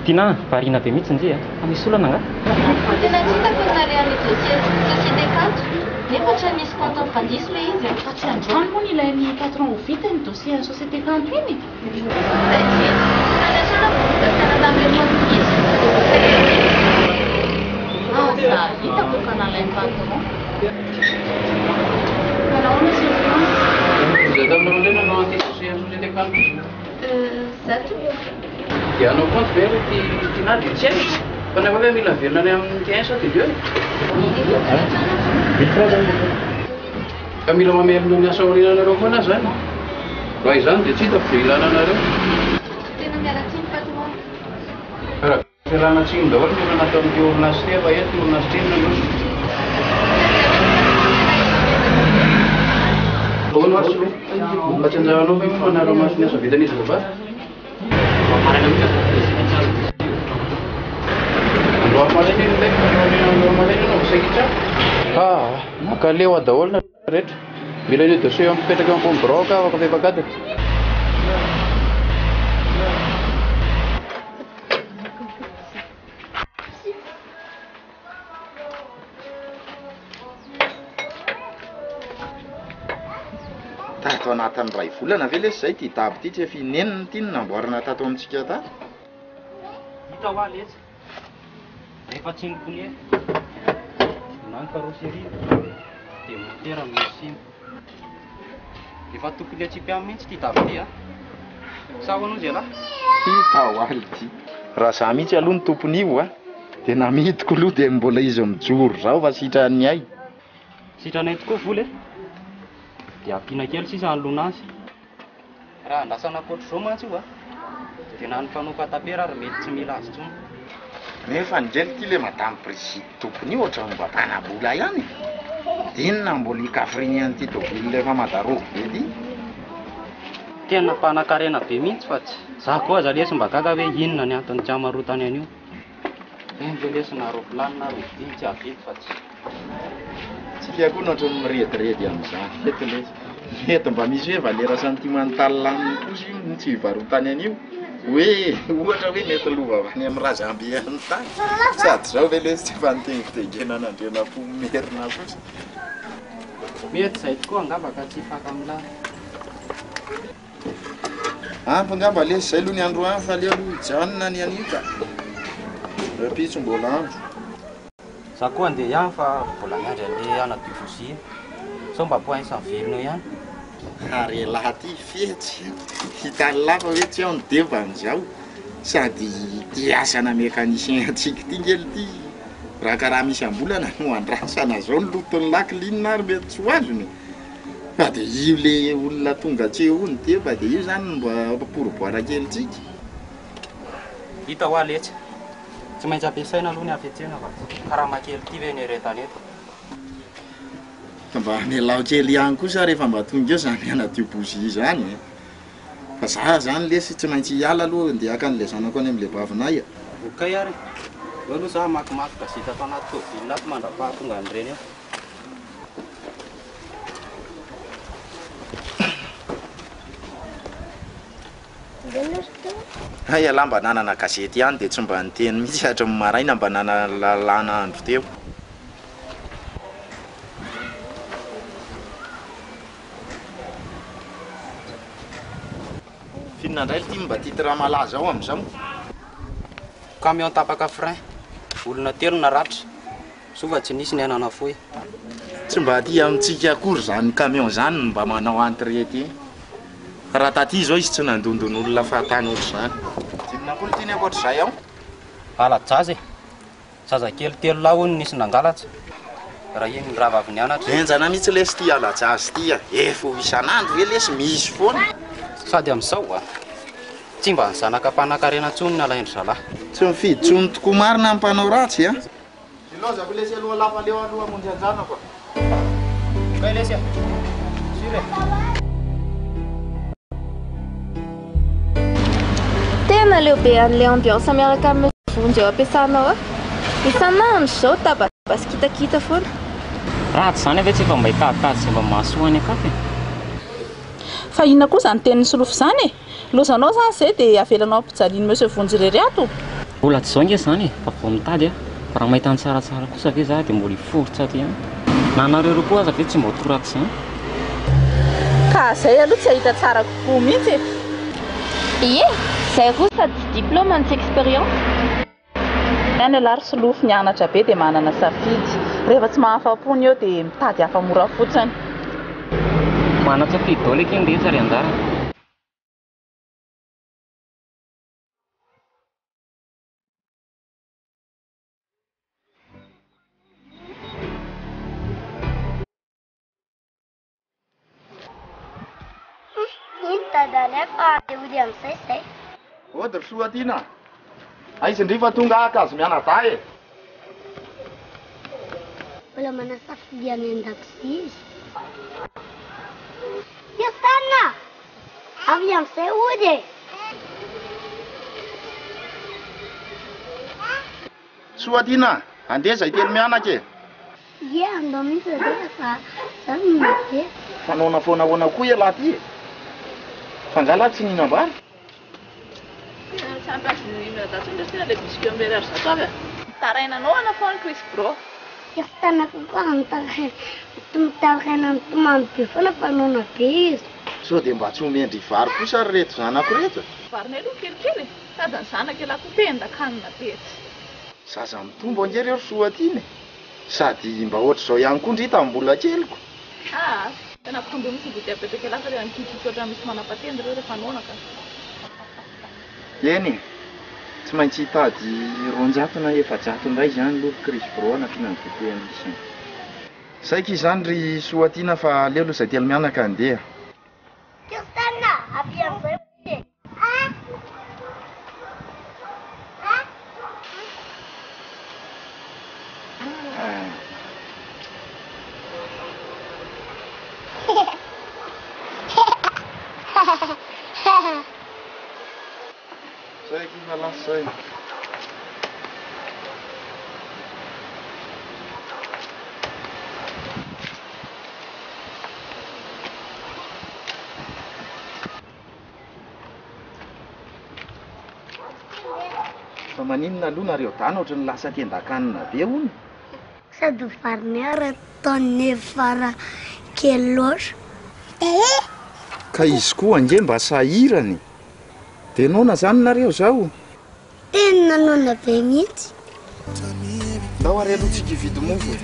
Tinah, variana be mihitsy njy a! Fa misy olana angaha? Tena tsy hitako ny nalehan'io dossier société kanto nefa ohatran'ny misy compte mifandiso ilay izy a! Fa tsy androany moa no ilain'ny patron ho vita iny dossier an'ny société kanto iny e! Izay tsy izy. Tany an-trano vao tonga saina tamin'ilay compte diso dia voatery namidy. Aza hitako ka nalain'ny patron. Fa nahoana Sylvain? Iza taminareo indray nanao an'ity dossier an'ny société kanto ity? Euh, za tompoko. Dia hanao compte ve aloha ity Tinah dia tsy hay fa nefa ve mila miverina any amin'ny T1 sa T2 e? Ka mila mamerina ny asa aoriana anareo foana aho izany? Raha izany dia tsy hitako izay ilana anareo. Tena miala tsiny patron. Fa raha fialana tsiny daholo ny olona ato amin'ity orinasa ity fa eto ity orinasa ity no nandroso. Ahoana ary Solo? Fa tsy anjaranao ve moa manara-maso ny asa vitan'izy roa vavy? Androany maraina iny ilay androany maraina ianao vao saika hitsabo. Ah, mankaleo aho daholo nareo rehetra. Mila an'io dossier io mipetraka eo ambony birao ka afaka fefak'adiny. Tato anatin'ny iray volana ve lesy izay ity dabo ity tsy efa inenina ity no namboarina tato amintsika tato? Hita hoa letsy rehefa tsy ny pneu na ny carrosserie dia motera no misy simba. Efa tokony hatsipy any mihitsy ity dabo ity a! Sa ahoana hozy ialahy? Hita hoa ity. Raha za mihitsy aloha no tompon'io a, dia namidiko aloha dia mbola izy mijoro zao fa sitran'ny hay. Sitranay tokoa vola e! Dia ampiana kely sisa hanoloana azy. Raha andrasana ankoatr'izao mantsy io a, dia na ny mpanao katapera ary mety tsy mila azy intsony. Nefa ange ity le madame Brigitte tompony io ohatran'ny mba mpanam-bola ihany e! Dia inona mbola hikafriny an'ity tôbila efa madarobo be ity? Tena mpanakarena be mihitsy fa tsy. Za koa aza lesy mba gaga hoe inona ny antony tsy hamarotany an'io. Eny ve lesy na roaplanina ary hovidiany tsy hahavidy fa tsy. Tsika koa no ohatran'ny mirediredy amin'izany eto lesy. Mety mba misy hoe valera sentimental aminy kosa io no tsy hivarotany an'io. Hoe ohatra hoe mety lova avy any amin'ny razambe any tany. Sady izao ve lesy tsy efa nitengitengenan'Andrianampoinimerina kosa. Mety izay tokoa angamba ka tsy hifaka amin'lah. Ampy angamba lesy izay aloha ny androany fa aleo aloha hijanona ny anio ka. Rahampitso mbola andro. Za koa andeha ihany fa mbola miandry an'le hanadio bougie. Sao mba poince miverina eo ihany. Ary elah ty fetsy a! Hitan'lah fa hoe tsy ao ny debany zao, sady ity asana mécanicien antsika ity nge lty raha karaha misy ambolana no andrasana zao ny loton'lah clean ary mety tsy ho azony e! Fa de io le olona tonga hatreo io ny deba de io zany no mba pourboire kelintsika. Hita hoa letsy. Tsy maintsy ampiasaina aloha ny hafetsena fa karama kely ity ve no eretana eto. Fa mba amelao kely ihany kosa rehefa mba tonga eo zany hanadio bougie zany e! Fa za zany lesy tsy maintsy hiala aloha ndeha haka an'le zanako any amle bavinay a! Okay ary e! Eo aloha za hamakimaky gazety ato anaty tôbila ato mandra-pahatonga an'ireny eo. Hay ialahy mba nanana gazety ihany dia tsy mba niteny mihitsy hatry ny maraina mba nanalalana andro teo. F'inona indray ity mba titre malaza ao amin'izao? Camion tapaka frein, olona telo naratra. Soa fa tsy nisy ny aina nafoy. Tsy mba aty amintsika akory izany camion izany no mba manao entrée aty. Fa raha taty izao izy tsy nandondon'olona fahatany ohatr'izany. Inona koa ity ny ankoatr'izay ao? Hala-jaza e! Zazakely telolahy hono nisy nangalatra raha iny rava avy nianatra. Henjana mihitsy lesy ity hala-jaza ity a! Efa ho isan'andro ve lesy misy foana? Sady amin'izao a! Tsy mba ny zanaka mpanankarena intsony no alain-dry zalahy. Tsy mifidy intsony tokoa marina ny mpanao ratsy a! Ilaozako lesy aloha lava aleo aloha hamonjy an-janako a. Kay lesy a! Sûr e! Tena leo be an'ilay ambiance miaraka amin'i Monsieur Vonjy eo am-piasana ao aho. Isan'andro izao tabataba sy kitakita foana. Raha tsy izany ve tsy efa mba hitaditady izay mba mahasoa any an-kafa e? Fa inona koa izany tenin'i Solofo izany e? Lozanao izany izay dia avelanao ampijalian'i Monsieur Vonjy irery ato? Mbola tsy izao ange izany e, fa vao mitady aho. Fa raha mahita ny tsaratsara kosa ve za dia mbola hiforitra ato ihany? Na nareo roa koa aza ve tsy mba ho torak'izany? Ka zay aloha tsy hahita tsara kokoa mihitsy e! Ie, zay roa sady tsy diplôme no tsy expérience. Ny any ialahy ry Solofo nianatra be dia manana safidy. Rehefa tsy mahafapo ny eo dia mitady hafa mora fotsiny. Manan-tsafidy daholo akia ny rehetra ry anjara. Iny dadanay fa andeha hody amin'izay izay. Ody ry Soatiana a! Aiza indry fa tonga aho ka azo mianadahy e! Mbola manasafidy any an-dakozia izy. Kirstana! Avy amin'izay hody e! Soatiana a! Andeha izay telo mianaka e! Ie, andao mihitsy aloha fa za no mandeha. Fa noana foana ahoana koa ialahy ty e? Fa nga lahy tsy nihinam-bary? Tsy ampy azy ny mianadahy intsony ndry tena le biscuit am ariary zato avy a! Mitaraina noana foana Chris bro. Kirstana koa mitaraina mitaraina mitomany be foana fa noana be izy. Sao dia mba tsy omen-dry vary kosa ry reto zanako reto e? Varinay aloha kelikely e! Sady ny zanak'ialahy koa tendan-kanina be tsy. Zaza mitombo ange reo ry Soatiana e! Sady mba ohatr'izao ihany koa ndry tamin'ny mbola keliko. Aa! Tena ampitomboy mihitsy ny goûter apetraka elah fa tena mikitrotra ohatran'ny misy manapa-tenda ireo rehefa noana ka. Eny e! Tsy maintsy hitady 200 na 400 indray izany aloha ry Chris Bro hanampiana ny goûter an'i Lucien. Saika izany ry Soatiana fa aleo aloha izay telo mianaka handeha. Kirstana, avia amin'izay e! Zay akia fa lasa zay. Fa maninona aloha nareo dana ohatry ny lasa tendakanina be hono? Sady variny ary ataony fara kely loatra. Ka izy koa ange mba sahirana e! Dia noana zany nareo zao? Tena noana be mihitsy. Ndao ary aloha tsika hividy mofo e!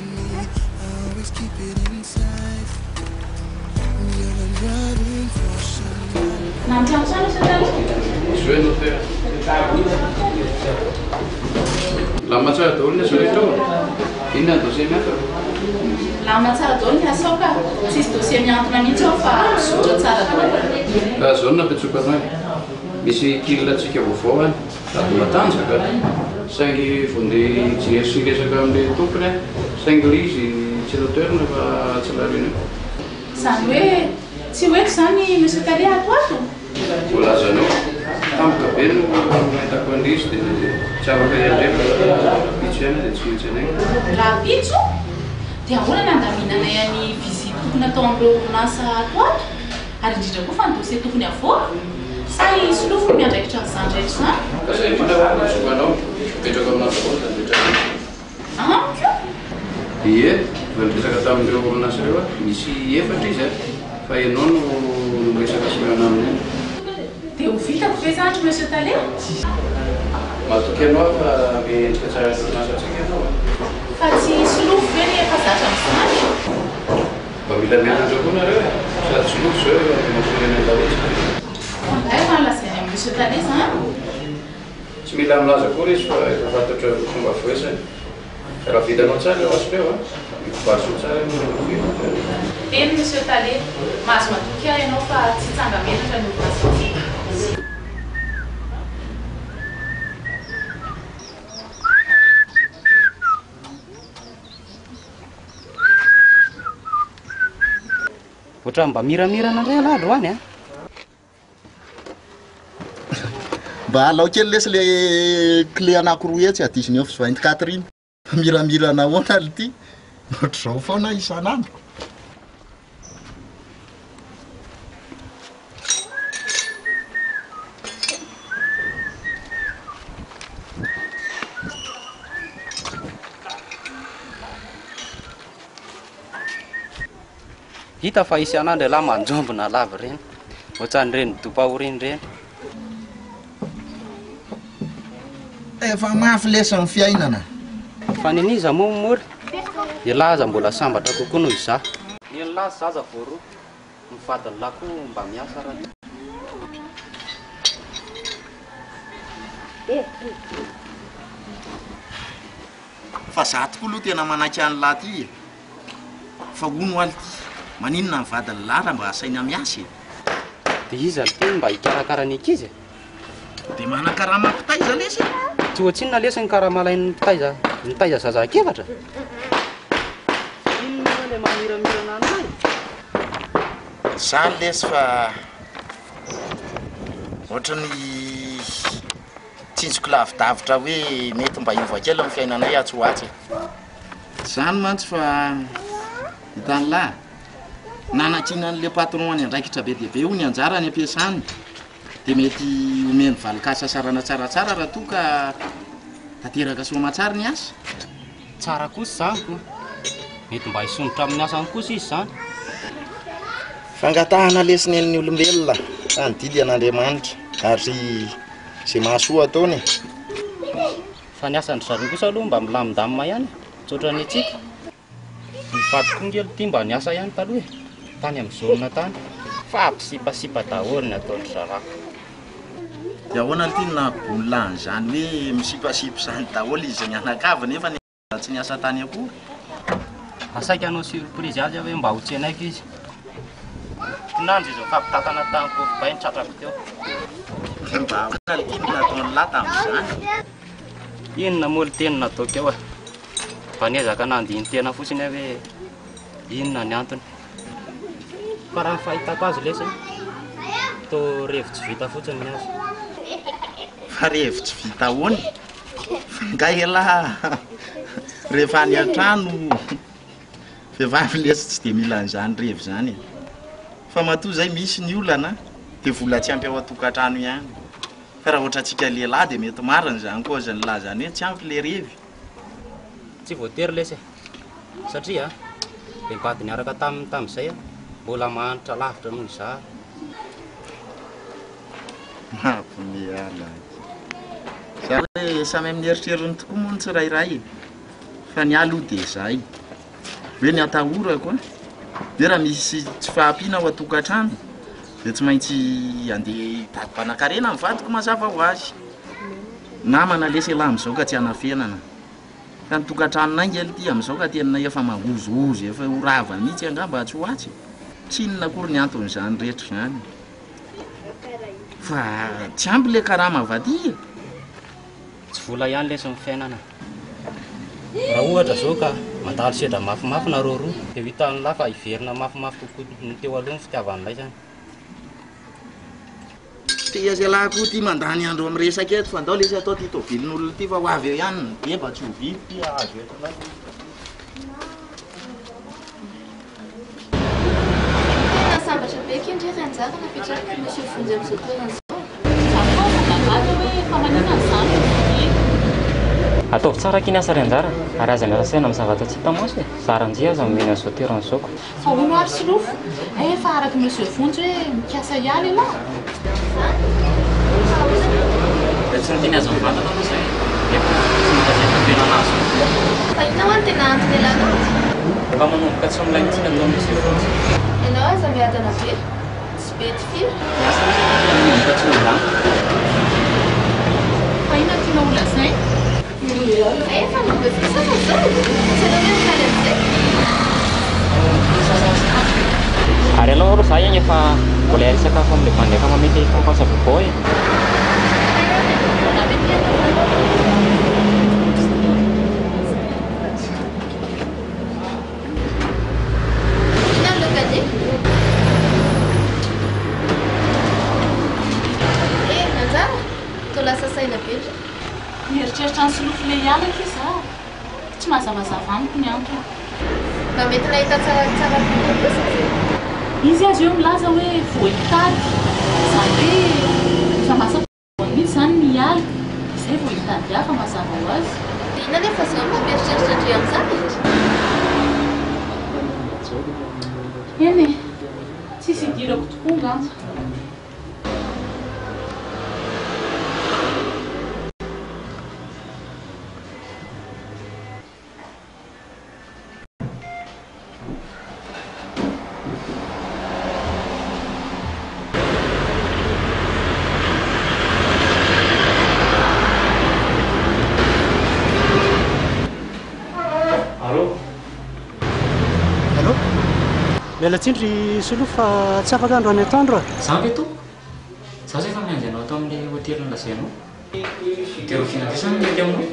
Milamina tsara daholo ny asa rehetra ao e? Inona ny dossier miantona? Milamina tsara daholo ny asa ao ka! Tsisy dossier mihantona mihitsy ao fa mizotra tsara daholo. Ka zao no nampiantsoiko anao e! Misy kil-ntsika vaovao any. Sady matanjaka saingy vao ndeha hijery sy hiresaka amin'ilay tompony aho saingy ilay izy tsy eto an-toerana fa atsy La Réunion. Izany hoe tsy ho eto izany Monsieur Tale ato ato? Voalazanao. Tampoka be no nahitako an'ilay izy dia tsy afaka hiandry fa rahampitso ihany dia tsy maintsy any. Rahampitso? Dia ahoana ny handaminanay an'ny visite tokony hatao amin'ireo orinasa ato ato? Ary indrindra koa fa ny dossier tokony havoaka? Sa i Solofo no miandraikitra an'izany rehetra izany? Ka izay indrindra ho'a no antsoiko anao, apetrako aminao daholo izany rehetra izany. Amiko? Ie, efa niresaka tamin'ireo orinasa ireo aho, misy efatra izy an, fa ianao no miresaka sy mihaona aminy any. Dia ho vitako ve izany ry Monsieur Tale? Matoky anao aho fa mendrika tsara ny orinasantsika ianao an. Fa tsy i Solofo ve no efa zatra amin'izany e? Mba mila mianatra koa nareo e! Sady tsy loko zao eo mampody any an-daholo zany. Angaha efa nolazainy amin'i Monsieur Tale izany? Tsy mila milaza akory izy fa efa fantatro ny fomba firesany. Raha vitanao tsara ireo asa ireo an, mivazoho tsara ianao rehefa miverina avy any. Eny Monsieur Tale, mahazo matoky ahy ianao fa tsy hitsanga-menatra ny orinasantsika. Ohatran'ny mba miramirana indray ialahy androany an! Mba alao kely lesy le clé anakiroa etsy à 19 24 iny. Miramirana ahoana ry ty? Ohatr'izao foana isan'andro. Hita fa isan'andro ialahy manjombona lava ireny. Ohatran'ireny dopa-aoriana ireny. Efa mafy lesy ny fiainana. Fa ny an'iza moa mora? Ialahy aza mbola sambatra kokoa noho izaho. Ny an'lah zaza voaroa. Ny vadin'lah koa mba miasa raha. Fa za tokoa aloha tena manaiky an'lah ty e. Fa hono hoa lty, maninona ny vadin'lah raha mba asaina miasa e? Dia iza lty no mba hikarakara ny ankizy e? Dia manan-karama mpitaiza lesy e? Tsy ohatsinona lesy ny karama alain'ny mpitaiza mitaiza zaza ankiefatra? Inona moa ilay mamiramirana an'lah e? Zany lesy fa ohatran'ny tsinjoko lavidavitra hoe mety mba hiova kely ny fiainanay atsy ho atsy e. Zany mantsy fa hitan'lah, nanankinan'le patron ny andraikitra be dia be hono ny anjara any am-piasany dia mety omeny valin-kasasarana tsaratsara raha toa ka tanteraka soa aman-tsara ny asa. Tsara kosa izany ko. Mety mba hisondrotra amin'ny asany kosa izy izany. Fangatahana lesy nen'ny olombelona fa ny didy an'Andriamanitra ary izay mahasoa ataony e. Fa ny asan-dry zareo kosa aloha mba milamindamina ihany e, tsy ohatran'ny antsika. Ny vadiko koa nge aloha ity mba niasa ihany taloha e, tany amin'ny zone tany. Fa mpisipasipa daholo ny ataon-dry zalahy. Dia ahoana ity no nahabolona an'izany hoe misipasipa izany daholo izy mianakavy nefa ny tsy niasa tany akory? Asaiko hanao surprise azy aho hoe mba ho tsenaiko izy. Kinanjo izy nifampitantana tamin'ny kofobay ny tratrako teo. Dia mba ahoana ity no nataon'lah tamin'izany? Inona moa le teny nataoko eo e? Mba niezaka nandini-tena fotsiny aho hoe inona ny antony. Fa raha ny fahitako azy lesy toa revy tsy vita fotsiny ny azy. Fa revy tsy vita ahoana? Fa nga elah rehefa any an-trano vehivavy lesy tsy dia mila an'izany revy izany e. Fa matoa izay misy ny olana dia vola tsy ampy ao an-tokantrano ihany. Fa raha ohatrantsika lehilahy dia mety marina izany cause-n'lah izany hoe tsy ampy le revy. Tsy voatery lesy e. Satria le vady niaraka taminy tamin'izay mbola mahantra lavitra noho izaho. Mampiomehy ahy. Za hoe samy amin'ny eritreriny tokoa moa ny tsirairay e. Fa ny ahy aloha dia izay. Hoe ny atahorako an, hoe raha misy tsy fahampiana ao an-tokantrano dia tsy maintsy handeha hitady mpanan-karena ny vadiko mazava ho azy. Namana lesy elah amin'izao ka tsy hanafenana. Fa ny tokantranonay nge lty amin'izao ka tena efa mangozohozo efa ho rava mihitsy angamba atsy ho atsy e! Tsy inona akory ny anton'izany rehetra izany fa tsy ampy le karama avy aty e! Tsy vola ihany lesy ny fiainana. Raha ohatra zao ka mandalo sedra mafimafy nareo roa dia ho hitan'lah fa hiverina mafimafy kokoa ny teo aloha ny fitiavan'lah izany. Tia zalahy koa ty mandany andro am resaka eto fa ndao lesy atao ty tobilin'olona ty fa ho avy eo ihany ny deba tsy ho vita ty azo entina. Tena sambatra be kendry ry anjara napetraka Monsieur Vonjy amin'izao toerana izao. Za koa aza gaga hoe fa maninona izany no vidiana. Ataovy tsara akia ny asa ry anjara ary aza miasa saina amin'ny zavatra tsy hita maso e! Zara njy aza omena an'izao toerana izao ko. Fa hono ary Solofo, hay efa araky Monsieur Vonjy hoe mikasa hiala ialahy? Dia tsy niteny azy mivantana aloha izay nefa tsy nolazainy fa tena nahazo vola. Fa inona hoa no tena antony ialana azy? Efa manomboka tsy milay mihitsy ny ataon'i Monsieur Vonjy. Ianao aza miadana be, tsy bedy firy. Ny asa mihitsy aloha tena manomboka tsy milamina. Fa inona no tianao holazaina? Hay efa nomba fisaka izao? Tsy ianao ve mifaly amin'izay? Ary alao aloha za iany efa mbola hiary sakafo amin'ilay bandy akama mety hifampasa vaovao e. Inona ny laoka Eh, anjara? Toa lasa saina be ndry. Mieritreritra an'i Solofo le hiala akia za. Tsy mazavazava amiko ny antony. Mba mety nahita tsaratsara kokoa kosa ve? Izy aza eo milaza hoe vao hitady, izany hoe efa masaka mihitsy izany ny hiala, izay vao hitady hafa mazava ho azy. Dia inona anefa izao no mampieritreritra an-dry amin'izany e? Eny e, tsisy idirako tokoa angamba. Allô? Allô? Miala tsiny ry Solofo fa tsy afaka androany atoandro a. Za ve tompoko? Za zao efa miandry anao ato amin'ilay hotely nolazainao. Dia rahoviana indray izany no mety aminao?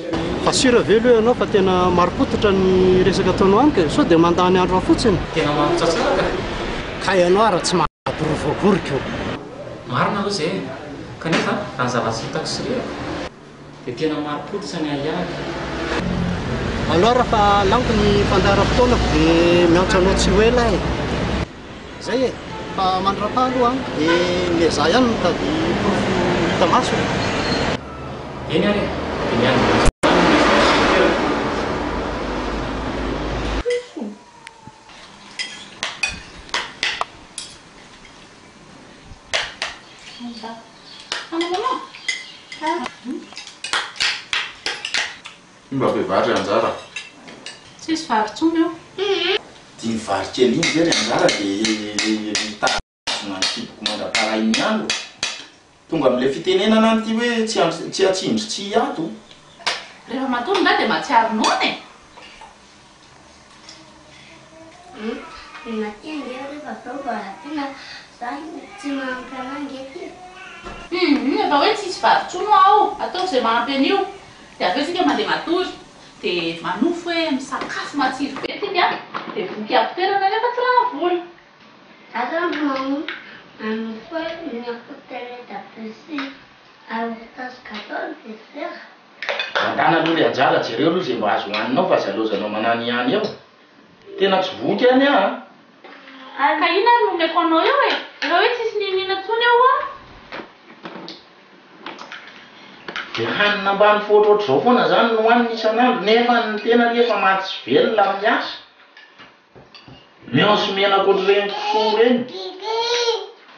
Fa sûr ve aloha ianao fa tena marim-pototra ny resaka ataonao amiko e? Sao dia mandany andro aho fotsiny? Tena marotra tsara ka! Ka ianao ary tsy mahaporofo akory ko! Marina aloha izay e! Kanefa raha ny zavatra hitako sy reko dia tena marim-pototra ny ahiahiko. Alors fa laniko ny fandaharam-potoanako dia miantso anao tsy ho ela aho e! Zay e! Fa mandrapaha aloha an, dia miezaha ihany mitady porofo hita maso e! Eny ary e! Dia miandry ny antso ny toerana. Mba be vary ry Anjara a! Tsisy vary intsony eo. Iny vary kely iny ve ry Anjara dia mitazona ny kiboko mandra-parain'ny andro? Tonga amin'ilay fitenenana any ity hoe tsy tsy hatsindry tsy hiato. Rehefa matory nga dia mahatsiaro noana e! Ny aty ange rehefa avy eo mbola tiana za tsy mahampy anah ange ty e. Humm efa hoe tsisy vary intsony hoa ao, ataovy izay mahampy an'io dia avy eo tsika mandeha matory dia manofy hoe misakafo matsiro be tsika dia voky avy toerana nefa tsy lany vola. Za zany manofy hoe miakoteleta be sy arotasy gateau ny dessert. Mandana aloha le anjara jereo aloha ze mba azo hohaninao fa aza laozanao manany ihany eo. Tena tsy voky any aho a. Ka inona ary no omeko anao eo e? Efa hoe tsisy n'inon'inona intsony eo hoa. Dia hanina ambany foatra ohatr'izao foana zany no hohanina isan'andro nefa ny tena anie efa maty sy velona amin'ny asa. Mionso menaka ohatr'ireny kisoa ireny.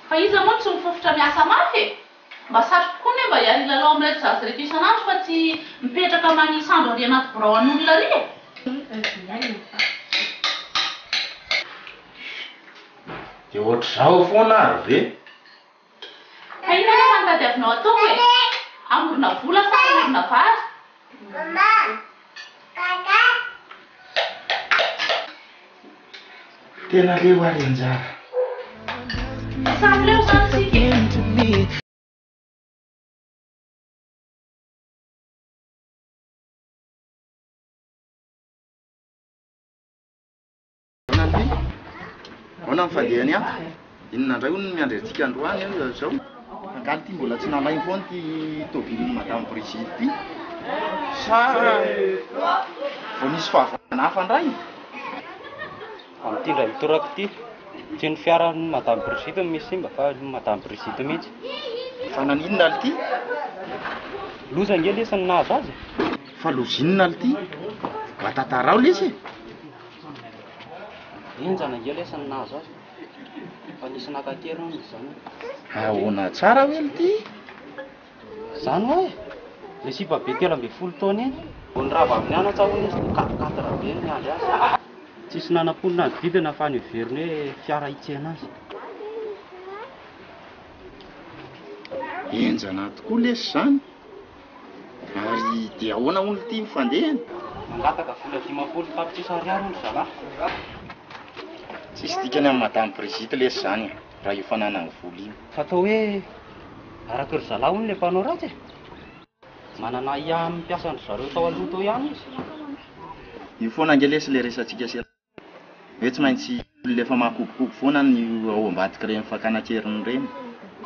Fa iza moa no tsy mifofotra miasa mafy e? Mba satriko koa anie mba hiara-hilalao amin'ireto zaza ireto isan'andro fa tsy mipetraka manisa andro ary anaty birao an'olona ary e! Dia ohatr'izao foana ary ve? Ka inona anefa no tadiavinao atao e? Hamorona vola sa hamorona vary? Tena leo ary anjara. Samy leo izany isika e! Ahoana ny Ahoana ny fandehany ato? Inona indray hono no miandry antsika androany eo izao? Angaha ity mbola tsy nalainy foana ity tobilin'i Madame Brigitte ity? Sa vao nisy fahavalo hafa indray? Amin'ity indray mitoraka ity, tsy ny fiaran'i Madame Brigitte no misy simba fa i Madame Brigitte mihitsy. Fa naninona ity? Loza ange lesy ny nahazo azy e! Fa loza inona ity? Mba tantarao lesy e! Henjana ange lesy ny nahazo azy fa nisy naka an-keriny hono izany. Ahoana tsara hoe lty? Izany hoa e! Ilay sipa be 13 taona iny, vao nirava avy nianatra hono izy dia quatre-quatre be no niandry azy. Tsisy nanam-po ny nanodidina fa noheveriny hoe fiara hitsena azy. Henjana tokoa lesy izany. Ary dia ahoana hono ity ny fandehany? Mangataka vola 50 tapitrisa ariary hono ry zalahy. Tsisy dikany amin'i Madame Brigitte lesy izany e, raha io fananany vola io. Fa atao hoe araka ry zalahy hono ilay mpanao ratsy e. Manana ahiahy amin'ny mpiasan-dry zareo tao aloha tao ihany izy. Io foana ange lesy ilay resatsika sy Hoe tsy maintsy olona efa mahakobokobo foana ny ao ambadik'ireny fakana an-keriny ireny.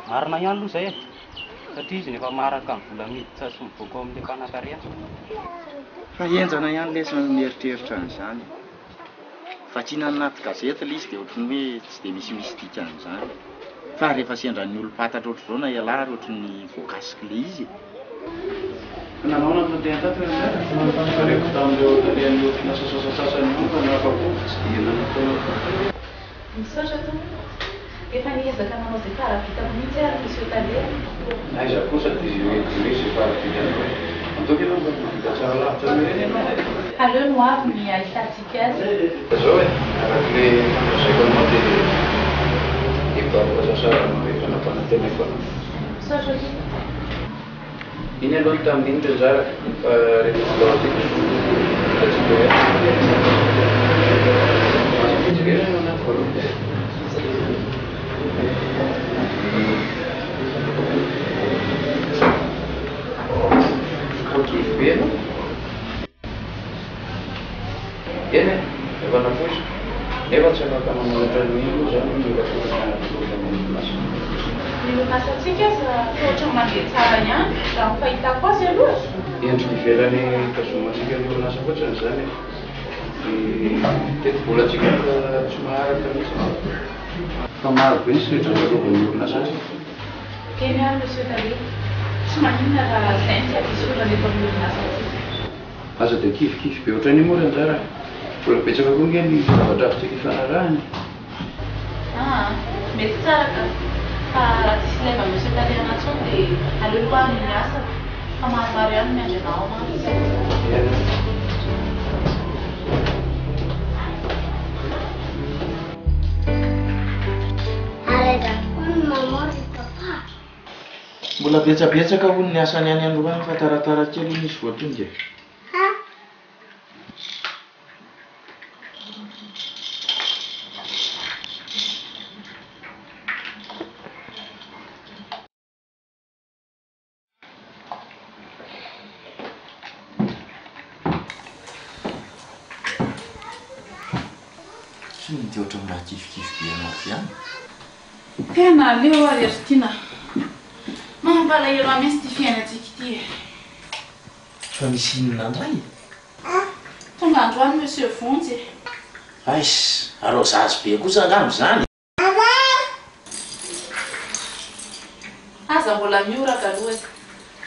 Marina ihany aloha izay e! Satria izy no efa maharaka ny vola miditra sy mivoaka ao amin'ilay mpanankarena. Fa henjana ihany lesy ny mieritreritra an'izany e! Vakiana anaty gazety ilay izy dia ohatran'ny hoe tsy dia misimisy dikany izany. Fa rehefa sendra ny olom-pantatra ohatr'izao na ialahy ary ohatran'ny voakasik'ilay izy e! Nanao na nandeha tato ianareo? Fa reko tamin'ireo talehan'ny orinasa sasantsasany io fa nahafa-po fa tsy dia nanam-potoana firy. Misaotra tompoko. Efa niezaka nanao izay fara-vitako mihitsy ary Monsieur Tale a. Aiza kosa Désiré Désiré izay fara-vitanao e. Ataoko ianao mba mahavita tsara lavitra noho ireny ianao e. Aleo ny ho avy ny ahitantsika azy e. Zao e, araka le efa nolazaiko anao dia hibabo sasarana efa nampanantenaiko anao. Misaotra tompoko. Iny aloha ny tamin'iny ry anjara fa rehefa tonga ao aty hitantsika eo ihany. Aza mijery ianao anaty voalohany. Fa kivy be ianao. Eny e, efa nampoiziko. Nefa tsy afaka manao ohatran'iny aloha izany mila tokony hahatonga ny orinasa. Ny orinasantsika aza toa ohatran'ny mandeha tsara ihany, raha ny fahitako azy aloha e. Endrika ivelany itazomantsika ny orinasa fotsiny izany e. Ny tetibolantsika efa tsy maharaka mihitsy. Fa maro be ny sedra lalovan'ny orinasantsika. Eny ary Monsieur Tale, tsy maninona raha izay no tsy hampisy olana eto amin'ny orinasantsika. Aza dia kivikivy be ohatran'io moa ry anjara a! Mbola betsaka koa ange ny zavatra azontsika ifanarahana e! Aa, mety tsara ka! Fa raha tsisy ilaivan'i Monsieur Tale anà intsony dia aleo aloha aho ny asako fa maromaro ihany ny miandry anà ao mantsy. Eny e! Ary aiza tokoa ny maman ry papa? Mbola betsabetsaka hono ny asany any androany fa taratara kely hono izy vao tonga e. Inona ity ohatran'ny mahakivikivy be anao avy any? Tena aleo ary ry Tiana. Mampalahelo ahy mihitsy ity fiainantsika ity e. Fa misy inona indray? Tonga androany Monsieur Vonjy e. Aiss, arôzage be kosa angamba izany e. Aza mbola mihoraka aloha e.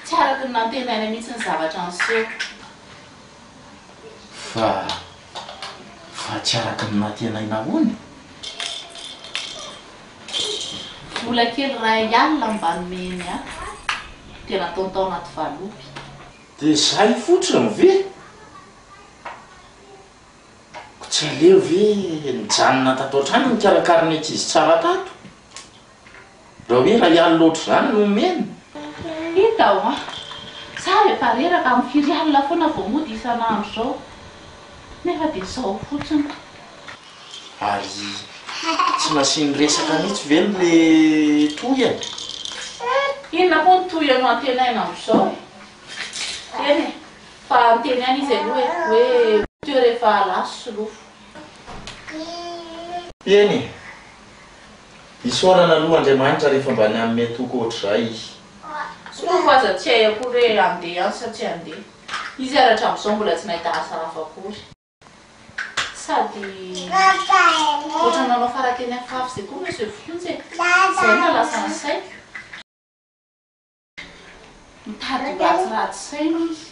Tsy araka ny nantenaina mihitsy ny zavatra niseho. Fa, fa tsy araka ny nantenaina ahoana? Vola kely iray alina mba nomeny ahy dia nataony tao anaty valopy. Dia izay fotsiny ve? Ko tsy aleo ve nijanona tato an-trano nikarakara ny ankizy tsara tato? Raha hoe iray alina ohatr'izany no omena. Hita hoa! Za efa reraka amin'ny firy alina foana vao mody isan'andro izao. Nefa dia izao fotsiny. Ary tsy nasiany resaka mihitsy ve le tohiny? Inona koa ny tohiny no antenaina amin'izao e? Eny e! Fa niteny ihany izy aloha e, hoe teo rehefa lasa solofo. Eny e! Isaorana aloha Andriamanitra rehefa mba nanome toky ohatr'izay. Solofo aza tsy hay akory hoe handeha ihany sa tsy handeha. Izy ary hatramin'izao mbola tsy nahita asa hafa akory. Sady ohatran'ny nanao farateny hafahafa izay koa Monsieur Vonjy e! Izay no nahalasa ny saiko. Mitady ho ratsiratsy saina izy.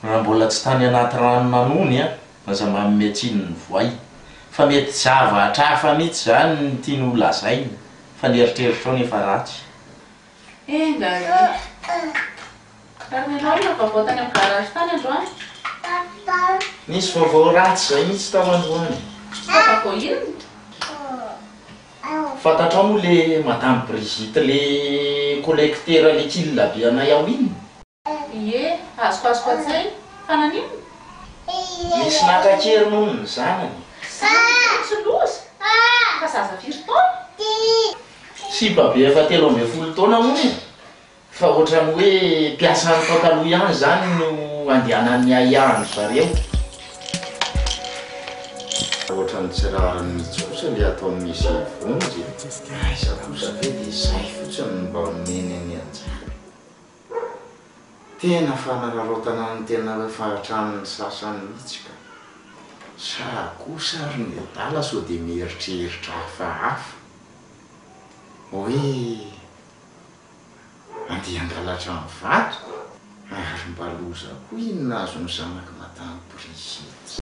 Raha mbola tsy tany anaty rano nanony an, aza manome tsiny ny voay. Fa mety zavatra hafa mihitsy izany no tiany ho lazaina, fa ny eritreritrao nefa ratsy. Enga anie. Ary nenao inona vaovao tany amin'ny garage tany androany? Nisy vaovao ratsy izay mihitsy tao androany. Fa vaovao inona? Fantatrao moa le madame Brigitte le collecteur le kil be anay ao iny? Ie, azoko azoko an-tsaina. Fa naninona? Nisy naka an-keriny hono ny zanany. Zanany ve tsy loza? Fa zaza firy taona? Sipa be efa 13 taona hono e! Fa ohatran'ny hoe mpiasan'ny tao taloha ihany izany no andehanan'ny ahiahin-dry zareo. Ohatran'ny tsy rariny mihitsy kosa le ataon'i Monsieur Vonjy e! Aiza kosa ve dia izay fotsiny no mba omeny an'i Anjara? Tena fanararaotana ny tena hoe fahatran'ny sasany mihitsy ka! Sa kosa ary ny adala sao dia mieritreritra hafahafa hoe andeha hangalatra ny vadiko? Ary mba loza koa iny nahazo ny zanak'i Madame Brigitte.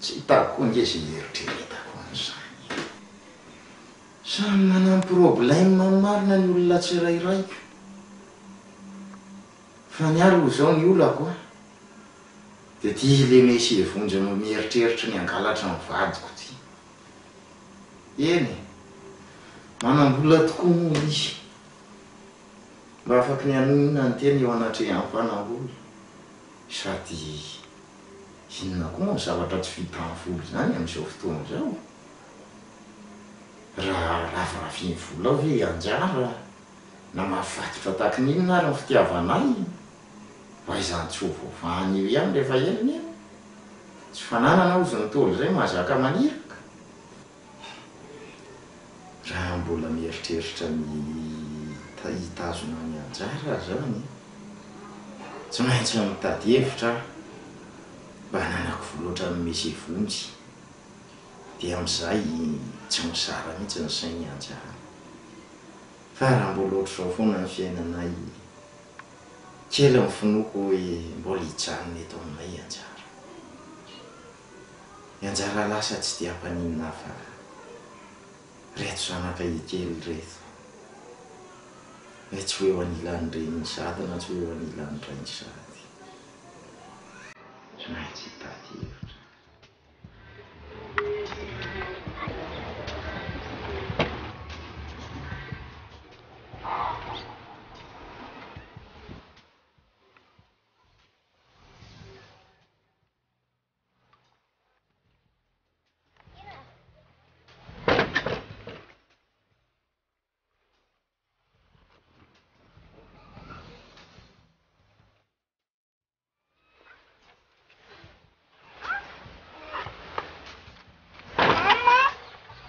Tsy hitako koa ange izay hieritreretako an'izany e. Samy manana problème marina ny olona tsirairay ko. Fa ny ahy aloha izao ny olako a, dia ty le Messie Vonjy mieritreritra ny hangalatra ny vadiko ty. Eny e, manam-bola tokoa moa izy. Mba afaky ny hanonona ny tena eo anatrehan'ny mpanam-bola. Sady inona koa moa ny zavatra tsy vitan'ny vola izany amin'izao fotoana izao? Raha raviraviny vola ao ve i Anjara na mahafatotra tahaka ny inona ary ny fitiavanay? Mba izany tsy ho voavahany eo ihany rehefa ela anie. Tsy fananana hozy ny Ntaolo izay mahazaka maniraka. Raha mbola mieritreritra ny hitazona an'i Anjara aza aho anie, tsy maintsy mitady hevitra aho mba hananako vola ohatran'i Messie Vonjy. Dia amin'izay tsy mizara mihitsy ny sain'i Anjara. Fa raha mbola ohatr'izao foana ny fiainanay, kely ny finoako hoe mbola hijanona eto aminay i Anjara. Ny anjara lasa tsy dia hampaninona ahy fa reto zanaka kely ireto hoe tsy ho eo anilan'ny reniny sady na tsy ho eo anilan'ny rainy sady. Tsy maintsy hitady hevitra.